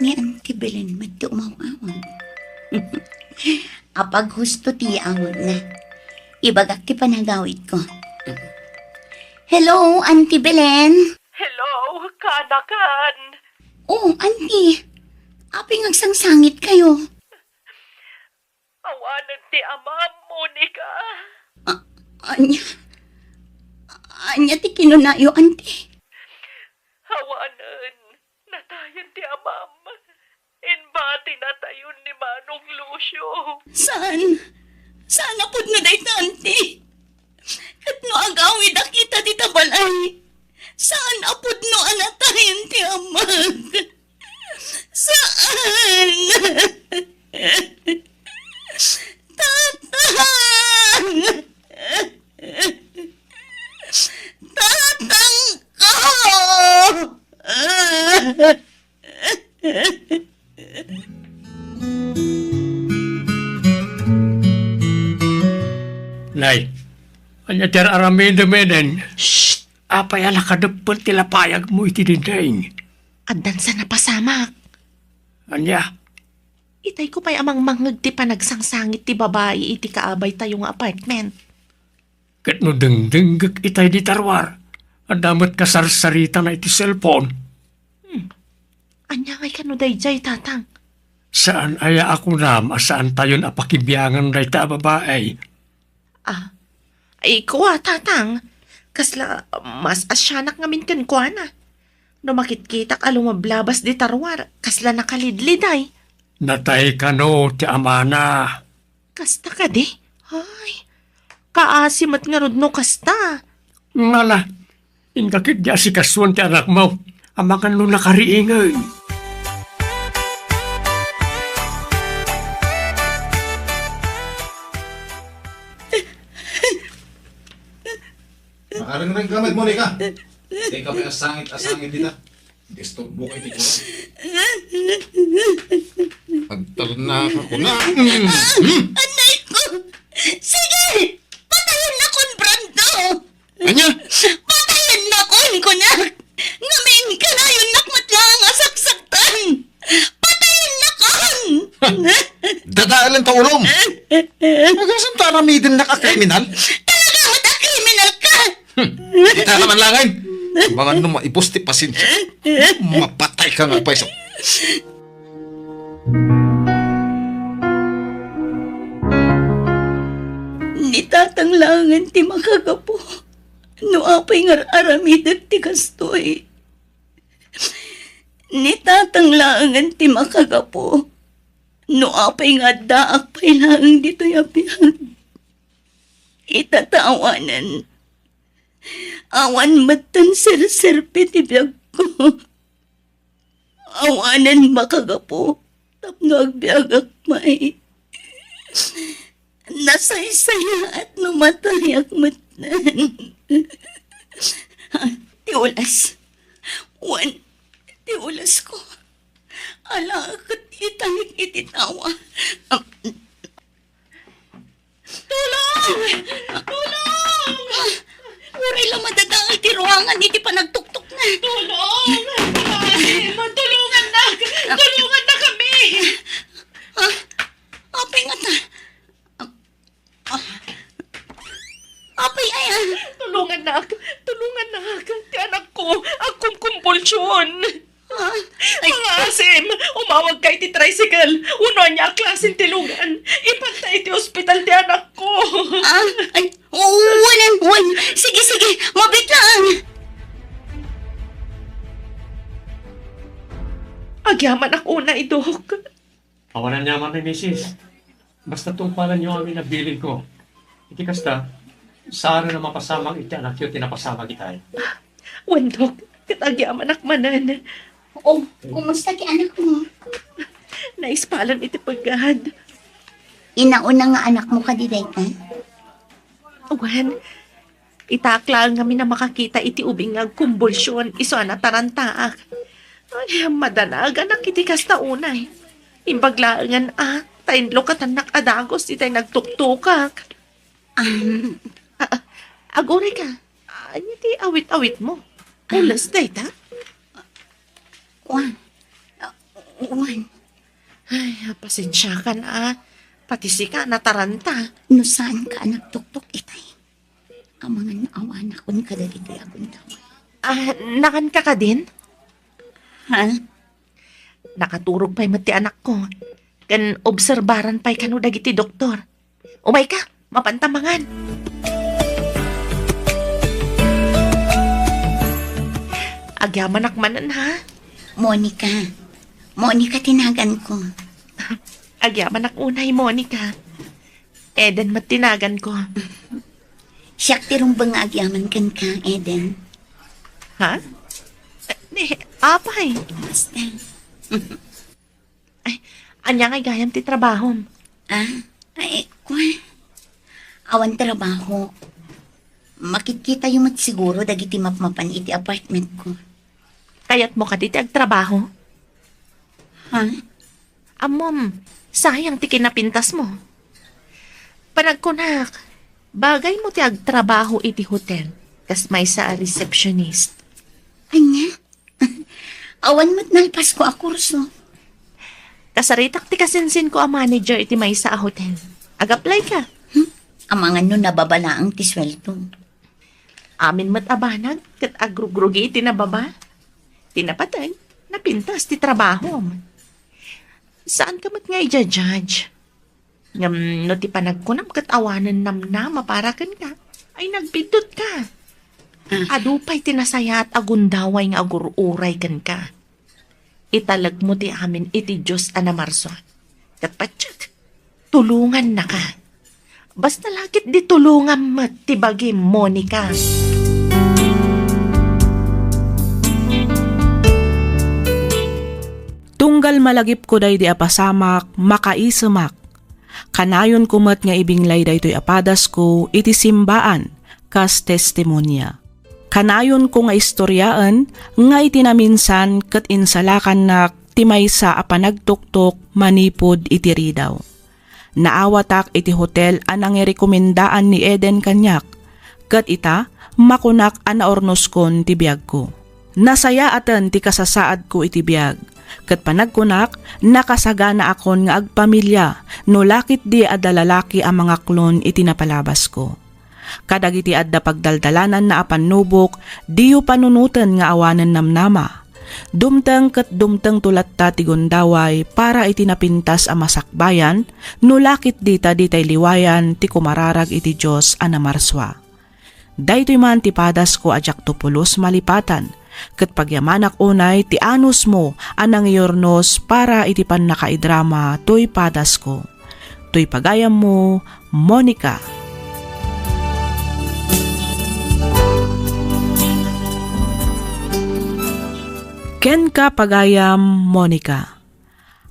Ni Auntie Belen met ti umaw-awag. Apaghusto ti awagna. Ibagak ti panagawidko. Hello, Auntie Belen? Hello, kaanakan. Oh, Auntie. Apay nga agsangsangit kayo? Awanen ti amam, Monica. A-, ania? Ania ti kinunayo, Auntie? Awanen. Natayen ti amam. Inbatinatayon ni Manong Lucio. Saan? Saan a pudno dayta, Auntie? Ket no agawidak ita dita balay, saan a pudno a natayen ti amak? Saan? Tatang! Tatang ko! Ania ti ar-aramidem, Eden? Shh! Apay a nakadeppel ti lapayagmo iti dinding? Addan sa napasamak. Ania? Itay ko pay a mangmangngeg ti panagsangsangit ti babai iti kaabaytayo nga apartment. Ket no dengdengngek itay di tarwar, adda met kasarsaritana iti cellphone. Hmm. Ania ngay kano daydiay, Tatang? Saan aya a kunam a saantayon a pakibiangan dayta a babai? Ah, ay, kua, Tatang. Kasla mas asianak ngamin kenkuana. No makitkitak a lumablabas di tarwar, kasla nakalidliday. Natay kano ti amana. Kasta kadi? Ay, kaasi met ngarud no kasta. Ngala, inka ketdi asikasuan ti anakmo, amangan no nakariingen. Nakarengreng ka met, Monica. Di ka pay asangit-asangit dita. Disturbo ka iti kuan. Agtalna ka kuna. Anay ko! Sige! Patayen nakon, Brando! Ania? Patayen nakon, kunak! Ngamin, kanayon nak met laeng a saksaktan! Patayen nakon! Dadaelen ta ulom! Agasam ta aramidennak a kriminal? Talaga met a kriminal ka! Hmm. Kita ka man laeng. Amangan no maibus ti pasensia. Mapatay ka nga payso. Ni Tatang laengen ti makagapu no apay nga ar-aramidek ti kastoy. Ni Tatang laengen ti makagapu no apay nga addaak pay laeng ditoy a biag. Ita ta awanen, awan metten serserbi ti biagko. Awanen makagapu tapno agbiagak pay. Nasaysayaat no matayak metten. Ti ulas. Wen, ti ulasko. Ala ket italik iti tawa. Tulong! Tulong! Uray la madadael ti ruangan iti panagtuktok na. Tulong! Tulungan na! Tulungan na kami! Ah, apay nga ta? Ah, apay aya? Tulungan na! Tulungan na! Ti anak ko, agkumkumpulsion. Ah, ay. Mga asim, umawag ka iti tricycle. Uno ania a klasen tilugan. Ipanta iti ospital ti anak ko. Ah, ay, wen, wen. Sige, sige. Mabit lang. Agyamanak unay, Dok. Awan aniaman, misis. Basta tungpalenyo amin a bilin ko. Iti kasta, saan a mapasamak iti anakyo ti napasamak itay. Wen, Dok, ket agyamanak manen. O, kumusta ti anakmo? Naispalon iti peggad. Inauna nga anakmo kadi dayta? Wen, itak laeng ngamin a makakita iti ubing nga agkumbulsion, isu a natarantaak. Ay, madanagan iti kasta unay. Imbag laengen a, ta inlukatannak a dagus itay nagtuktukak. Am. Ah, ah, aguray ka. Ania ti awit-awitmo? Ah. Pules dayta? Wen. Ah, wen. Ay, pasensiakan a. Pati sika, nataranta. No saanka a nagtuktok itay, amangan no awanakon kadagitoy a gundaway. Ah, nakanka kadin? Ha? Nakaturog pay met ti anakko. Ken obserbaran pay kano dagiti doktor. Umayka, mapanta mangan. Agyamanak manen, ha? Monica. Monica ti naganko. Agyamanak unay, Monica. Eden met ti naganko. Siak ti rumbeng nga agyaman kenka, Eden. Ha? Eh, ni, apay? Basta. Ay, ania ngay gayam ti trabahom? Ah, ay, kua. Awan trabaho. Makitkitayo met siguro dagiti mapmapan iti apartment ko. Kayatmo kadi ti agtrabaho? Ha? Ammom, sayang ti kinapintasmo. Panagkunak, Bagaymo ti agtrabaho iti hotel, kas maysa a receptionist. Ania? Awan met nalpasko a kurso. Kasaritak ti kasinsinko a manager iti maysa a hotel. Ag-apply ka. Hmm? Amangan no nababa laeng ti sueldo. Amin met a banag ket agrugrugi iti nababa. Ti napateg, napintas ti trabahom. Saan ka met nga ija-judge? Ngem no ti panagkunam ket awanen namnama para kenka, ay nagbiddut ka. Ah. Adu pay ti nasayaat a gundaway nga agur-uray kenka. Italekmo ti amin iti Dios a namarsua. Ket patiek, tulongannaka. Basta la ketdi tulongam met ti bagim, Monica. Tunggal malagipko daydi a pasamak, makaisemak. Kanayonko met nga ibinglay daytoy a padasko iti simbaan kas testimonia. Kanayonko nga istoriaen nga iti naminsan ket insalakannak ti maysa a panagtuktok manipud iti ridaw. Naawatak iti hotel a nangirekomendaan ni Eden kaniak, ket ita, makunak a naurnoskon ti biagko. Nasayaaten ti kasasaadko iti biag, ket panagkunak, nakasaganaakon nga agpamilia no la ketdi adda lalaki a mangaklon iti napalabasko. Kadagiti adda pagdaldalananna a pannubok, diyo panunoten nga awanen namnama. Dumteng ket dumtengto latta ti gundaway para iti napintas a masakbayan, no la ketdi ta ditay liwayan ti kumararag iti Dios a namarsua. Daytoy man ti padasko a diakto pulos malipatan, ket pagyamanak unay ti anusmo a nangiurnos para iti pannakaidrama toy padasko. Toy pagayammo, Monica. Kenka, pagayam Monica.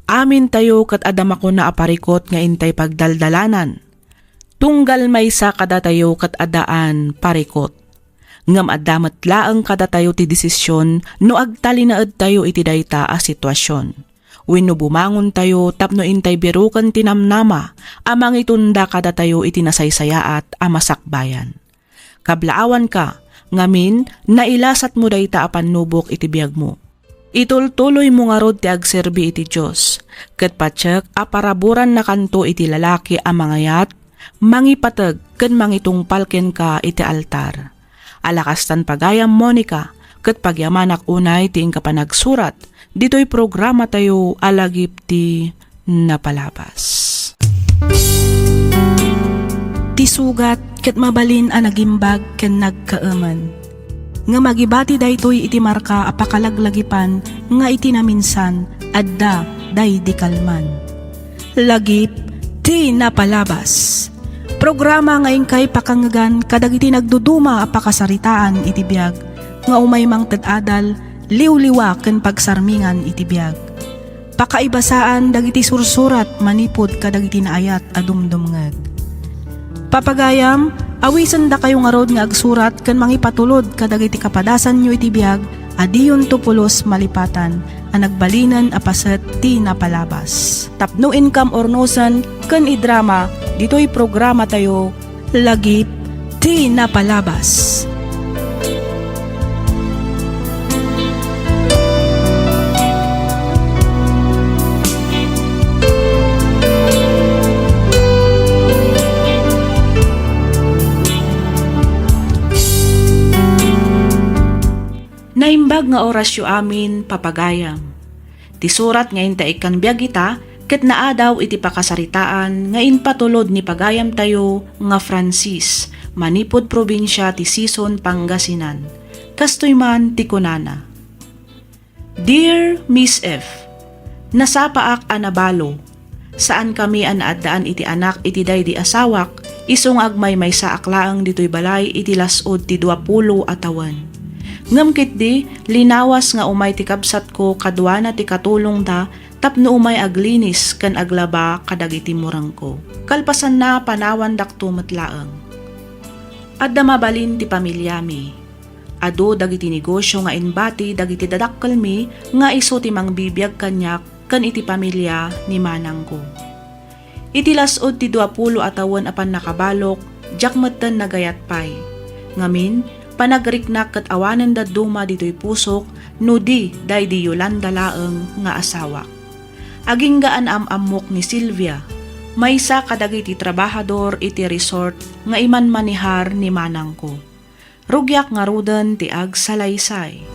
Amintayo ket adda makuna a parikut nga intay pagdaldalanan. Tunggal maysa kadatayo ket addaan parikut. Ngem adda met laeng kadatayo ti desisyon no agtalinaedtayo iti dayta a sitwasyon. Wenno bumangontayo tapno intay biroken ti namnama a mangitunda kadatayo iti nasaysayaat a masakbayan. Kablaawanka, ngamin, nailasatmo dayta a pannubok iti biagmo. Itultuloymo ngarud ti agserbi iti Dios, ket patiek a paraburannakanto iti lalaki a mangayat, mangipateg, ken mangitungpal kenka iti altar. Ala kastan pagayam, Monica, ket pagyamanak unay ti inka panagsurat ditoy programatayo a Lagip ti Napalabas. Ti sugat ket mabalin a nagimbag ken nagkaemen. Ngem agibati daytoy iti marka a pakalaglagipan nga iti naminsan adda daydi kalman. Lagip ti Napalabas. Programa nga inkay pakangngegan kadagiti nagduduma a pakasaritaan iti biag nga umay mangted adal, liwliwa ken pagsarmingan iti biag. Pakaibasaan dagiti sursurat manipud kadagiti naayat a dumdumngeg. Papagayam, awisendakayo ngarud nga agsurat ken mangipatulod kadagiti kapadasanyo iti biag a diyonto pulos malipatan a nagbalinen a paset ti napalabas. Tapno inkam urnosen ken idrama ditoy programatayo, Lagip ti Napalabas. Naimbag nga orasyo amin, papagayam. Ti surat nga inta ikkan biag ita ket naadaw iti pakasaritaan nga impatulod ni pagayamtayo nga Francis manipud probinsia ti Sison, Pangasinan. Kastoy man ti kunana, Dear Miss F, nasapaak a nabalo. Saankami a naaddaan iti anak iti daydi asawak, isu nga agmaymaysaak laeng ditoy balay iti las-ud ti duapulo a tawen. Ngem ketdi, linawas nga umay ti kabsatko kaduana ti katulongda tapno umay aglinis ken aglaba kadagiti murengko. Kalpasanna, panawandakto met laeng. Adda mabalin ti pamiliami. Adu dagiti negosio nga imbati dagiti dadakkelmi nga isu ti mangbibiag kaniak ken iti pamilia ni manangko. Iti las-ud ti duapulo a tawen a pannakabalok, Diak metten nagayat pay. Ngamin, panagriknak ket awanen dadduma ditoy pusok no di daydi Yolanda laeng nga asawak. Agingga a naam-ammok ni Silvia, maysa kadagiti trabahador iti resort nga imanmanehar ni manangko. Rugiak ngaruden ti agsalaysay.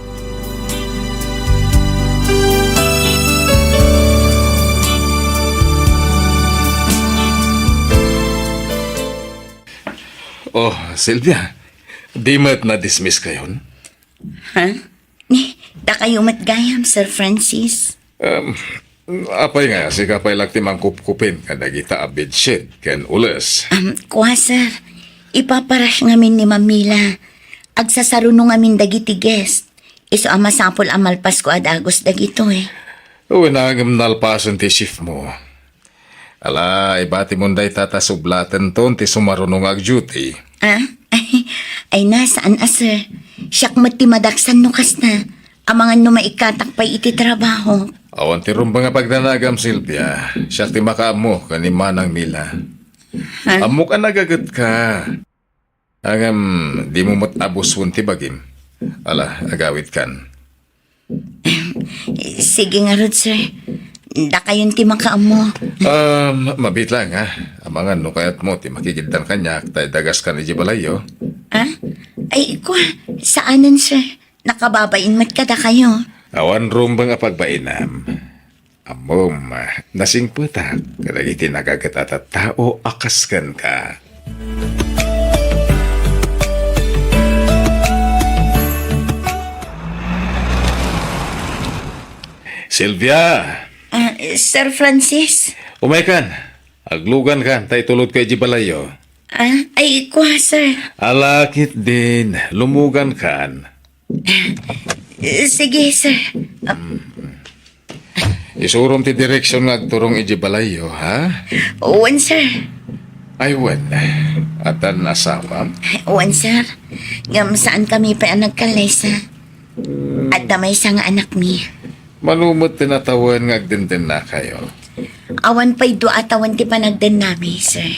Oh, Silvia, di met na-dismiss kayon? Ha? Ni, dakayo met gayam, Sir Francis. Um, apay nga, sika pay laeng ti mangkupkupin kadagita a bedsheet ken ules. Um, kua, sir. Ipaparash ngamin ni Ma'am Mila. Agsasaruno ngamin dagiti guest. Isu a masapul a malpasko a dagus dagitoy. Wen, ngem nalpasen ti shift mo. Ala, ibatimon dayta ta sublatenton ti sumaruno nga ag-duty. Ah? Ay, ay na, saan a, sir? Siak met ti madaksan no kasta. Amangan no maikkatak pay iti trabaho. Awan ti rumbeng a pagdanagam, Silvia. Siak ti makaammo ken ni Manang Mila. Ha? Ammok a nagagetka. Ngem, dimo met abusen ti bagim. Ala, agawidkan. Sige ngarud, sir. Dakayon ti makaammo. Um, mabiit laeng, ha? Amangan no kayatmo ti makigiddan kaniak ta idagaskan idiay balayyo. Ah? Ay, kua, saanen, sir. Nakababain met kadakayo. Awan rumbeng a pagbainam. Ammom, nasingpetak kadagiti nagaget a tattao a kas kenka. Silvia! Ah, Sir Francis? Umaykan. Aglugankan ta itulodka idiay balayyo. Ah, ay, kua, sir. Ala ketdin, lumugankan. Sige, sir. Ah, Isurom ti direksion nga agturong idiay balayyo, ha? Wen, sir. Ay, wen. Addan asawam? Wen, sir. Ngem saankami pay a nagkallaysa. Adda maysa nga anakmi. Mano met ti natawen nga agdendennakayo? Awan pay dua a tawen ti panagdennami, sir.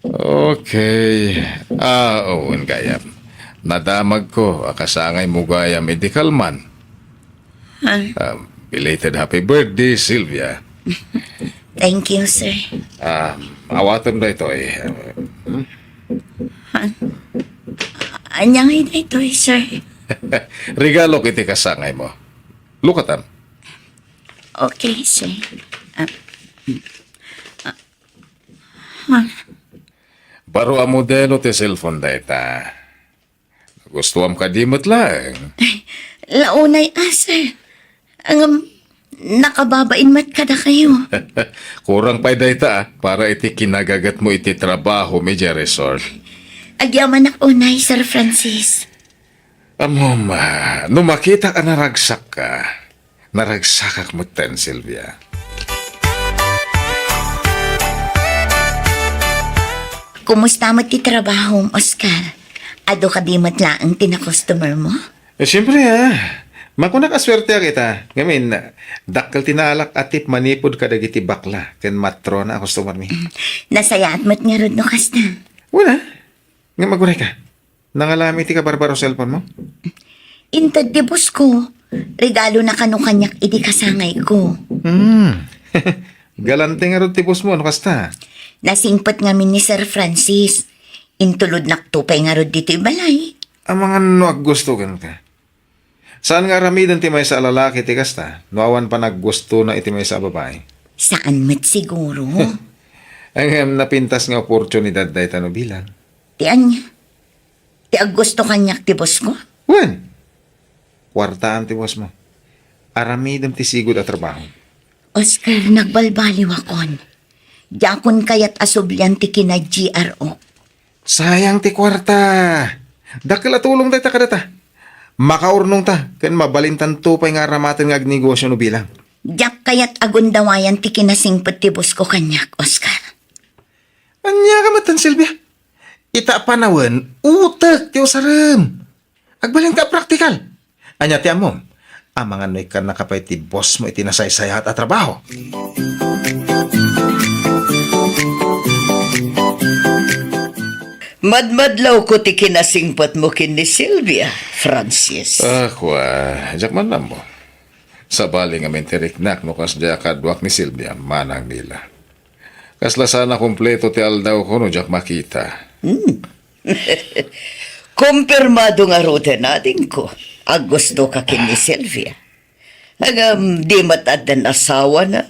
Okay. Ah, wen gayam. Nadamagko a kasangaymo gayam idi kalman. Ah. Ah, belated happy birthday, Silvia. Thank you, sir. Ah, awatem daytoy. Hmm? Ah. Ania ngay daytoy, sir? Regalok iti kasangaymo. Lukatam. Okay, sir. Ah. Ah. Baro a modelo ti cellphone dayta. Nagustuam kadi met laeng. Ay, la unay a, sir. Ngem, nakababain met kadakayo. Kurang pay dayta, ah, para iti kinagagetmo iti trabahom idiay resort. Agyamanak unay, Sir Francis. Ammom, ah, no makitak a naragsakka, naragsakak metten, Silvia. Kumusta met ti trabahom, Oscar? Adu kadi met laeng ti na-customer mo? Eh, siyempre, ah. Makunak a suerteak ita. Ngamin, dakkel ti naalak a tip manipud kadagiti bakla ken matrona a customer mi. Mm. Nasayaat met ngarud no kasta. Wala. Nga maguray ka. Nangalami ti kabarbaro cellphone mo? Inted ti boss ko. Regalo na kano kaniak idi kasangay ko. Hmm. Galante ngarud ti boss mo, no kasta? Nasingpet ngamin ni Sir Francis. Intulodnak to pay ngarud ditoy balay. Amangan no aggusto kenka. Saan nga aramiden ti maysa a lalaki ti kasta, no awan panaggustona iti maysa a babai? Saan met siguro. Ngem napintas nga oportunidad dayta no bilang. Ti ania? Ti aggusto kaniak ti boss ko? Wen, kuartaan ti boss mo. Aramidem ti sigud a trabaho. Oscar, nagbalbaliwakon. Diakon kayat a sublian ti kina-G R O. Sayang ti kuarta. Dakkel a tulong dayta kadata. Makaurnongta ken mabalintanto pay nga aramaten nga agnegosio no bilang. Diak kayat a gundawayan ti kinasingpet ti boss ko kaniak, Oscar. Ania ka metten, Silvia? Ita a panawen, utek ti usarem. Agbalinka a praktikal. Ania ti ammom? Amangan no ikkannaka pay ti boss mo iti nasaysayaat a trabaho. Madmadlawko ti kinasingpetmo ken ni Sylvia, Francis. Ah, kua, diak man ammo. Sabali ngamin ti riknak no kasdiay a kaduak ni Sylvia, Manang Mila. Kasla saan a kompleto ti aldawko no diak makita. Hmm. Kompirmado ngaruden, adingko, a gustoka ken ni Sylvia. Ngem di met addan asawana?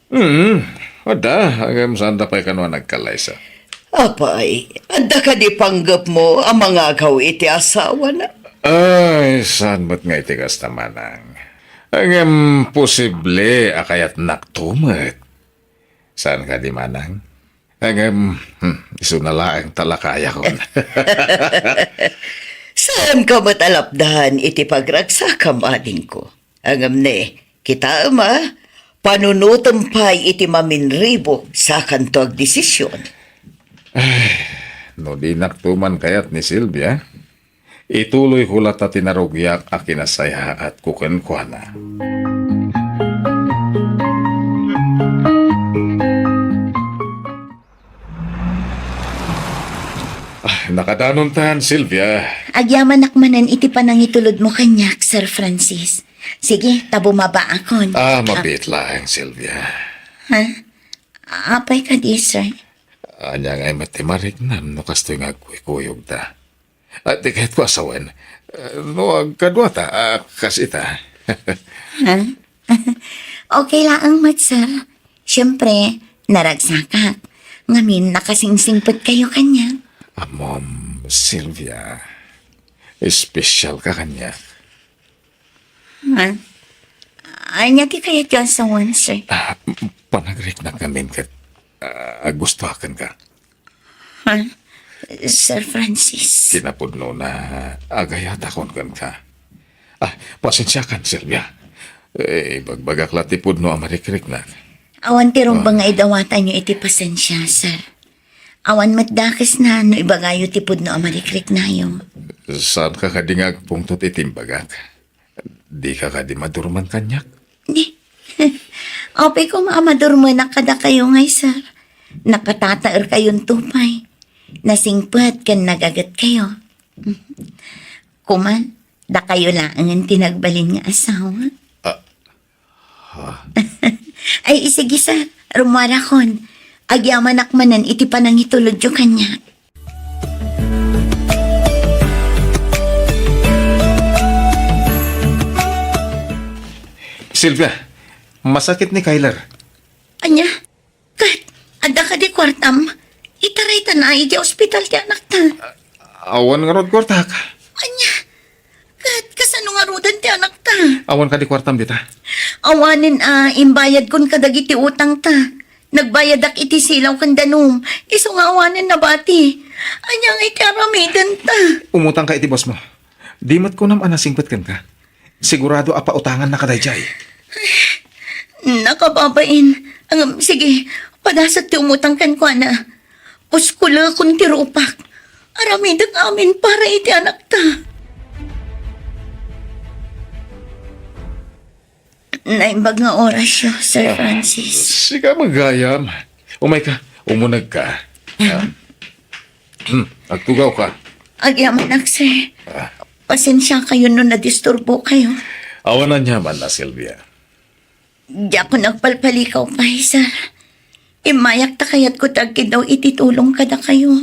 Hmm, adda, ngem saanda pay kano a nagkalaysa. Apay, adda kadi panggepmo a mangagaw iti asawana? Ay, saan met nga iti kasta, manang. Ngem posible a kayatnakto met. Saan kadi, manang? Ngem, hmm, isuna laeng ta lakayakon. Saanka met a lapdan iti pagragsakam, adingko. Ngem ne, kitaem a, panunotem pay iti maminribo, sakanto agdesision. Ay, no dinakto man kayat ni Sylvia, ituloyko latta ti narugiak a kinasayaatko kenkuana. Ah, nakadanontan, Sylvia. Agyamanak manen iti panangitulodmo kaniak, Sir Francis. Sige, ta bumabaakon. Ah, mabiit laeng, Sylvia. Ha? Apay kadi, sir? Ania ngay met ti mariknam no kastoy nga agkuykuyogta? Ah, ti kayatko a sawen, eh, no agkaduata, ah, kas ita. Ha? Okay laeng met, sir. Siyempre, naragsakak. Ngamin, nakasingsingpetkayo kaniak. Ammom, Sylvia, espesyalka kaniak. Ha? Ania ti kayatyo a sawen, sir? Ah, panagriknak ngamin ket, ah, agustoakenka. Ha? Sir Francis. Kinapudnona, agayatakon kenka. Ah, pasensiakan, Sylvia. Eh, ibagbagak la ti pudno a marikriknak. Awan ti rumbeng nga idawatanyo iti pasensia, sir. Awan met dakesna no ibagayo ti pudno a marikriknayo. Saanka kadi nga agpungtot iti imbagak? Dika kadi madurman kaniak? Ni, apay koma a madurmanak kadakayo ngay, sir. Nakatataerkayonto pay. Nasingpet ken nagagetkayo. Koma, dakayo laengen ti nagbalin nga asawa. Ah, ha? Ay, sige, sir. Rummuarakon. Agyamanak manen iti panangitulodyo kaniak. Sylvia, masakit ni Kyler. Ania? Ket, adda kadi kuartam? Itaraytana idiay ospital ti anakta. Awan ngarud kuartak. Ania? Ket, kasano ngaruden ti anakta? Awan kadi kuartam dita. Awanen a imbayadkon kadagiti utangta. Nagbayadak iti silaw ken danum, isu nga awanen nabati. Ania ngay ti aramidenta? Umutangka iti bossmo. Di met kunam a nasingpet kenka. Sigurado a pautangannaka daydiay. Nakababain. Ngem, sige, padasek ti umutang kenkuana. Puskulekon ti rupak. Aramidek amin para iti anakta. Naimbag nga orasyo, Sir Francis. Sika met gayam. Umayka, umunegka. Ah. Hmm, agtugawka. Agyamanak, sir. Ah. Pasensiakayo no nadisturbokayo. Awan aniamanna, Sylvia. Diakon agpalpalikaw pay, sir. Immayak ta kayatko ti agkiddaw iti tulong kadakayo.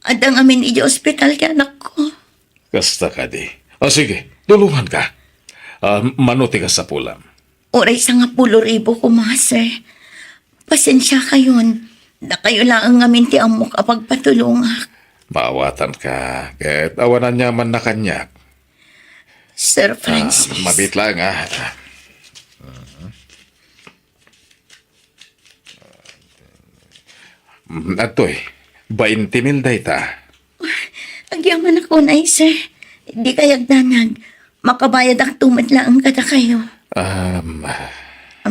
Adda ngamin idiay ospital ti anakko. Kasta kadi. Ah, sige, tulonganka. Ah, mano ti kasapulam? Uray sangapulo ribu koma, sir. Pasensiakayon. Dakayo laeng ngamin ti ammok a pagpatulongak. Maawatanka, ket awan aniamanna kaniak. Sir Francis. Ah, mabiit laeng, ah. Mm, adtoy, bainte mil dayta. Agyamanak unay, sir. Dikay agdanag. Makabayadakto met laeng kadakayo. Um,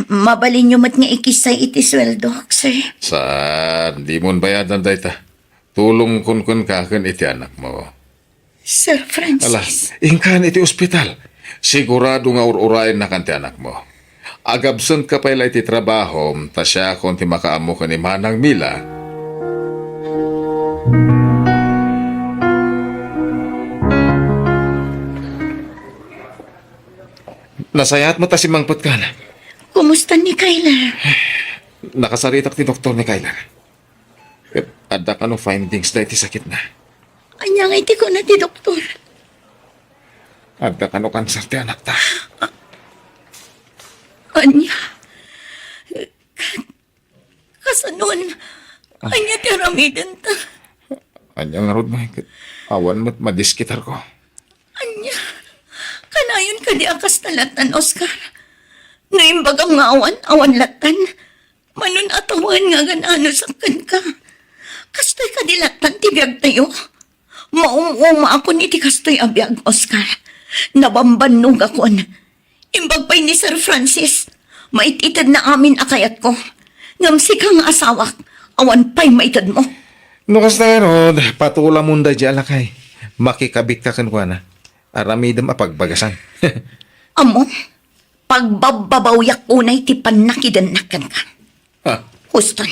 mabalinyo met nga ikissay iti sueldok, sir. Saan, dimon bayadan dayta. Tulongkon kenka ken iti anakmo. Sir Francis. Ala, inkan iti ospital. Sigurado nga ur-urayennakan ti anakmo. Agabsenka pay la iti trabahom, ta siakon ti makaammo ken ni Manang Mila. Nasayaat met a simmangpetkan. Kumusta ni Kyler? Nakasaritak ti doktor ni Kyler. Ket adda kano findings daydi sakitna. Ania ngay ti kuna ti doktor? Adda kano kanser ti anakta. Ania? Kasanon? Ania ti aramidenta? Ania ngarud, Mike? Awan met madiskutarko. Ania? Kanayon kadi a kasta lattan, Oscar? No imbagam nga awan, awan lattan. Manon a tawen nga agan-anosak kenka. Kastoy kadi lattan ti biagtayo? Maum-umaakon iti kastoy a biag, Oscar. Nabambannogakon. Imbag pay ni Sir Francis, mait-itedna amin a kayatko. Ngem sika nga asawak, awan pay maitedmo. No kasta ngarud, patulamon daydi a lakay. Makikabitka kenkuana. Aramidem a pagbagasan. Ammom, pagbabbabawiak unay ti pannakidennak kenka. Ah. Huston,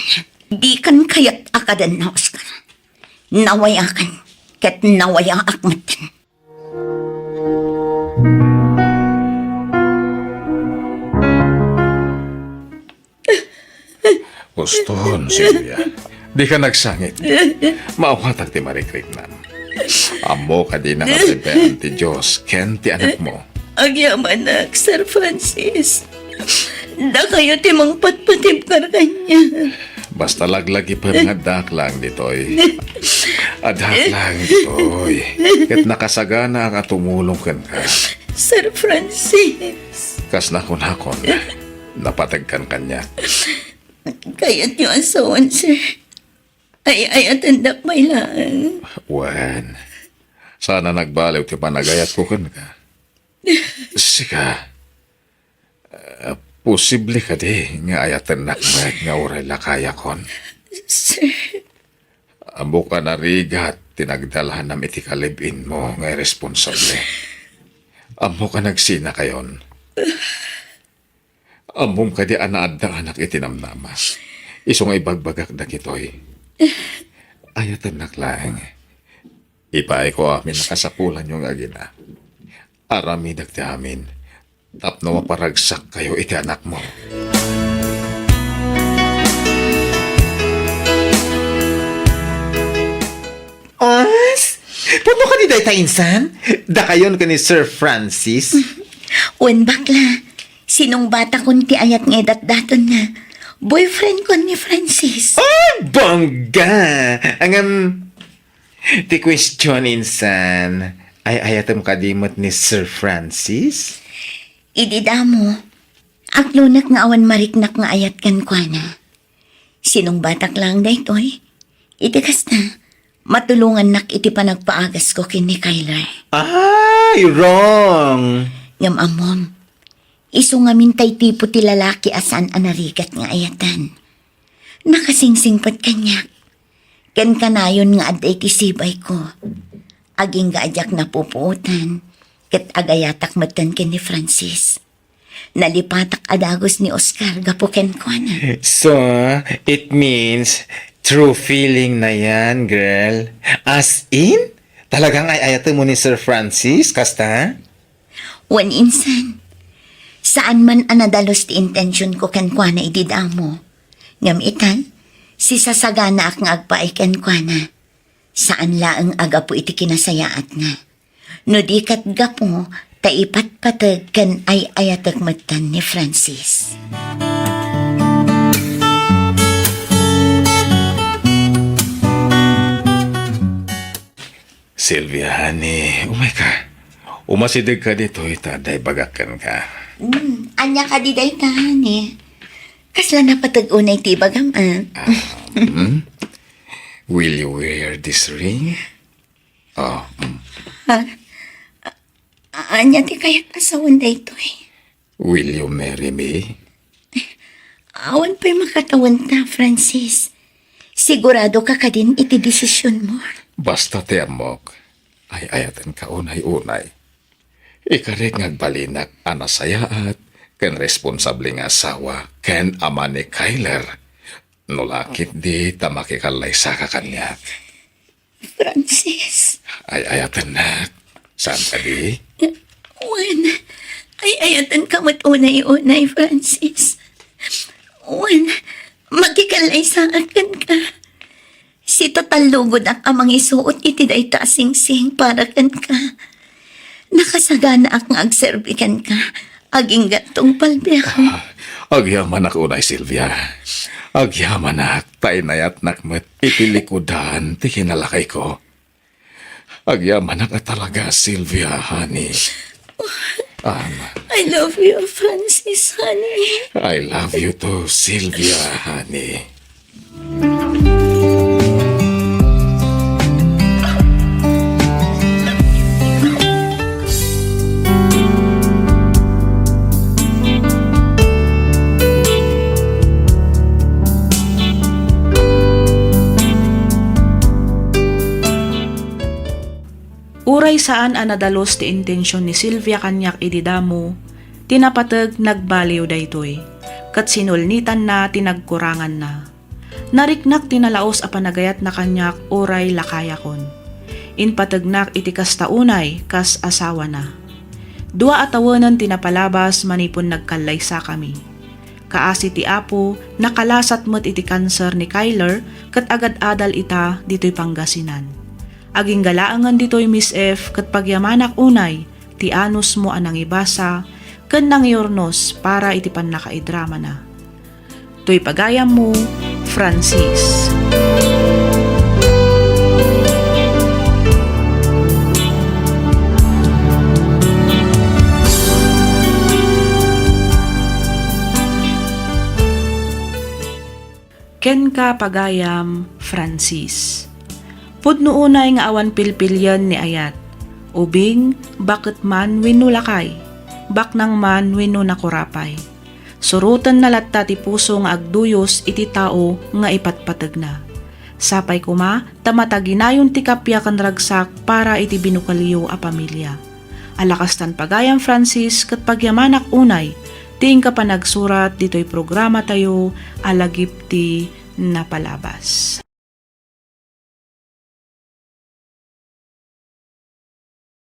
dikan kayat a kadenna, Oscar. Nawayakan, ket nawayaak metten. Huston, Sylvia. Dika nagsangit. Maawatak ti marikriknam. Ammok a dina kabaybayan ti Dios ken ti anakmo. Agyamanak, Sir Francis. Dakayo ti mangpatpatibkar kaniak. Basta laglagipen nga addaak laeng ditoy. Addaak laeng ditoy. Ket nakasaganaak a tumulong kenka. Sir Francis. Kas nakunakon, napategkan kaniak. Kayatyo a sawen, sir. Ay-ayatendak pay laeng. Wen, saan a nagbaliw ti panagayatko kenka. Sika, ah, posible kadi nga ayatennak met nga uray lakayakon? Sir. Ammok a narigat ti nagdalanam iti kalib-inmo nga irresponsable. Ammok a nagsinakayon. Ammom kadi a naaddaanak iti namnama. Isu nga ibagbagak dagitoy. Ayatennak laeng. Ipaayko amin a kasapulanyo nga agina. Aramidek ti amin tapno maparagsakkayo iti anakmo. Os? Pudno kadi dayta, insan? Dakayon ken ni Sir Francis? Wen, bakla. Sinungbatakon ti ayat nga idatdaton na. Boyfriend ko ni Francis. Oh, bongga! Ngem, ti question, insan, ay-ayatem kadi met ni Sir Francis? Idi damo, aklonek nga awan mariknak nga ayat kenkuana. Sinungbatak laeng daytoy. Iti kasta, matulongannak iti panagpaagasko ken ni Kyler. Ay, wrong! Ngem ammom, isu ngamin tay tipo ti lalaki a saan a narigat nga ayatan. Nakasingsingpet kaniak. Ken kanayon nga adda iti sibayko. Agingga a diak napupuotan, ket agayatak metten ken ni Francis. Nalipatak a dagus ni Oscar gapu kenkuana. So, it means true feeling na yan, girl. As in? Talagang ay-ayaten mo ni Sir Francis, kasta? Wen, insan. Saan man a nadalus ti intention ko kenkuana idi damo. Ngem ita, sisasaganaak nga agpaay kenkuana. Saan laeng a gapu iti kinasayaatna. No di ket gapu ta ipatpateg ken ay-ayatek metten ni Francis. Sylvia, honey, umayka. Umasidegka ditoy ta adda ibagak kenka. Hmm, ania kadi dayta, honey? Kasla napateg unay ti ibagam, ah? Ah, hmm? Will you wear this ring? Oh, mm. Ha? A-, ania ti kayat a sawen daytoy? Will you marry me? Awan pay makatawenta, Francis. Sigurado ka kadin iti desisionmo? Basta ti ammok, ay-ayatenka unay-unay. Ikarik nga agbalinak a nasayaat ken responsable nga asawa ken ama ni Kyler. No la ketdi ta makikallaysa ka kaniak. Francis. Ay-ayatennak. Saan kadi? Wen, Ay-ayatenka met unay-unay, Francis. Wen, makikallaysaka kenka. Sita tallugodak a mangisuot iti dayta a singsing para kenka. Nakasaganaak nga agserbi kenka, agingga tungpal, biag. Ah, agyamanak unay, Silvia. Agyamanak, ta inayatnak met iti likudan ti kinalakayko. Agyamanak a talaga, Silvia, honey. Um, I love you, Francis, honey. I love you too, Silvia, honey. Uray saan a nadalus ti intension ni Silvia kaniak idi damo, ti napateg nagbaliw daytoy, ket sinulnitanna ti nagkuranganna. Nariknak ti nalaus a panagayatna kaniak uray lakayakon. Inpategnak iti kasta unay kas asawana. Dua a tawenen ti napalabas manipun nagkallaysakami. Kaasi ti Apo, nakalasat met iti kanser ni Kyler ket agad-adal ita ditoy Pangasinan. Agingga laengen ditoy, Miss F, ket pagyamanak unay ti anusmo a nangibasa ken nangiurnos para iti pannakaidramana. Toy pagayammo, Francis. Kenka, pagayam, Francis. Pudno unay nga awan pilpilian ni ayat, ubing, baket man wenno lakay, baknang man wenno nakurapay. Surotenna latta ti puso nga agduyos iti tao nga ipatpategna. Sapay koma ta mataginayon ti kappia ken ragsak para iti binukelyo a pamilia. Ala kastan, pagayam, Francis, ket pagyamanak unay ti inka panagsurat ditoy programatayo a Lagip ti Napalabas.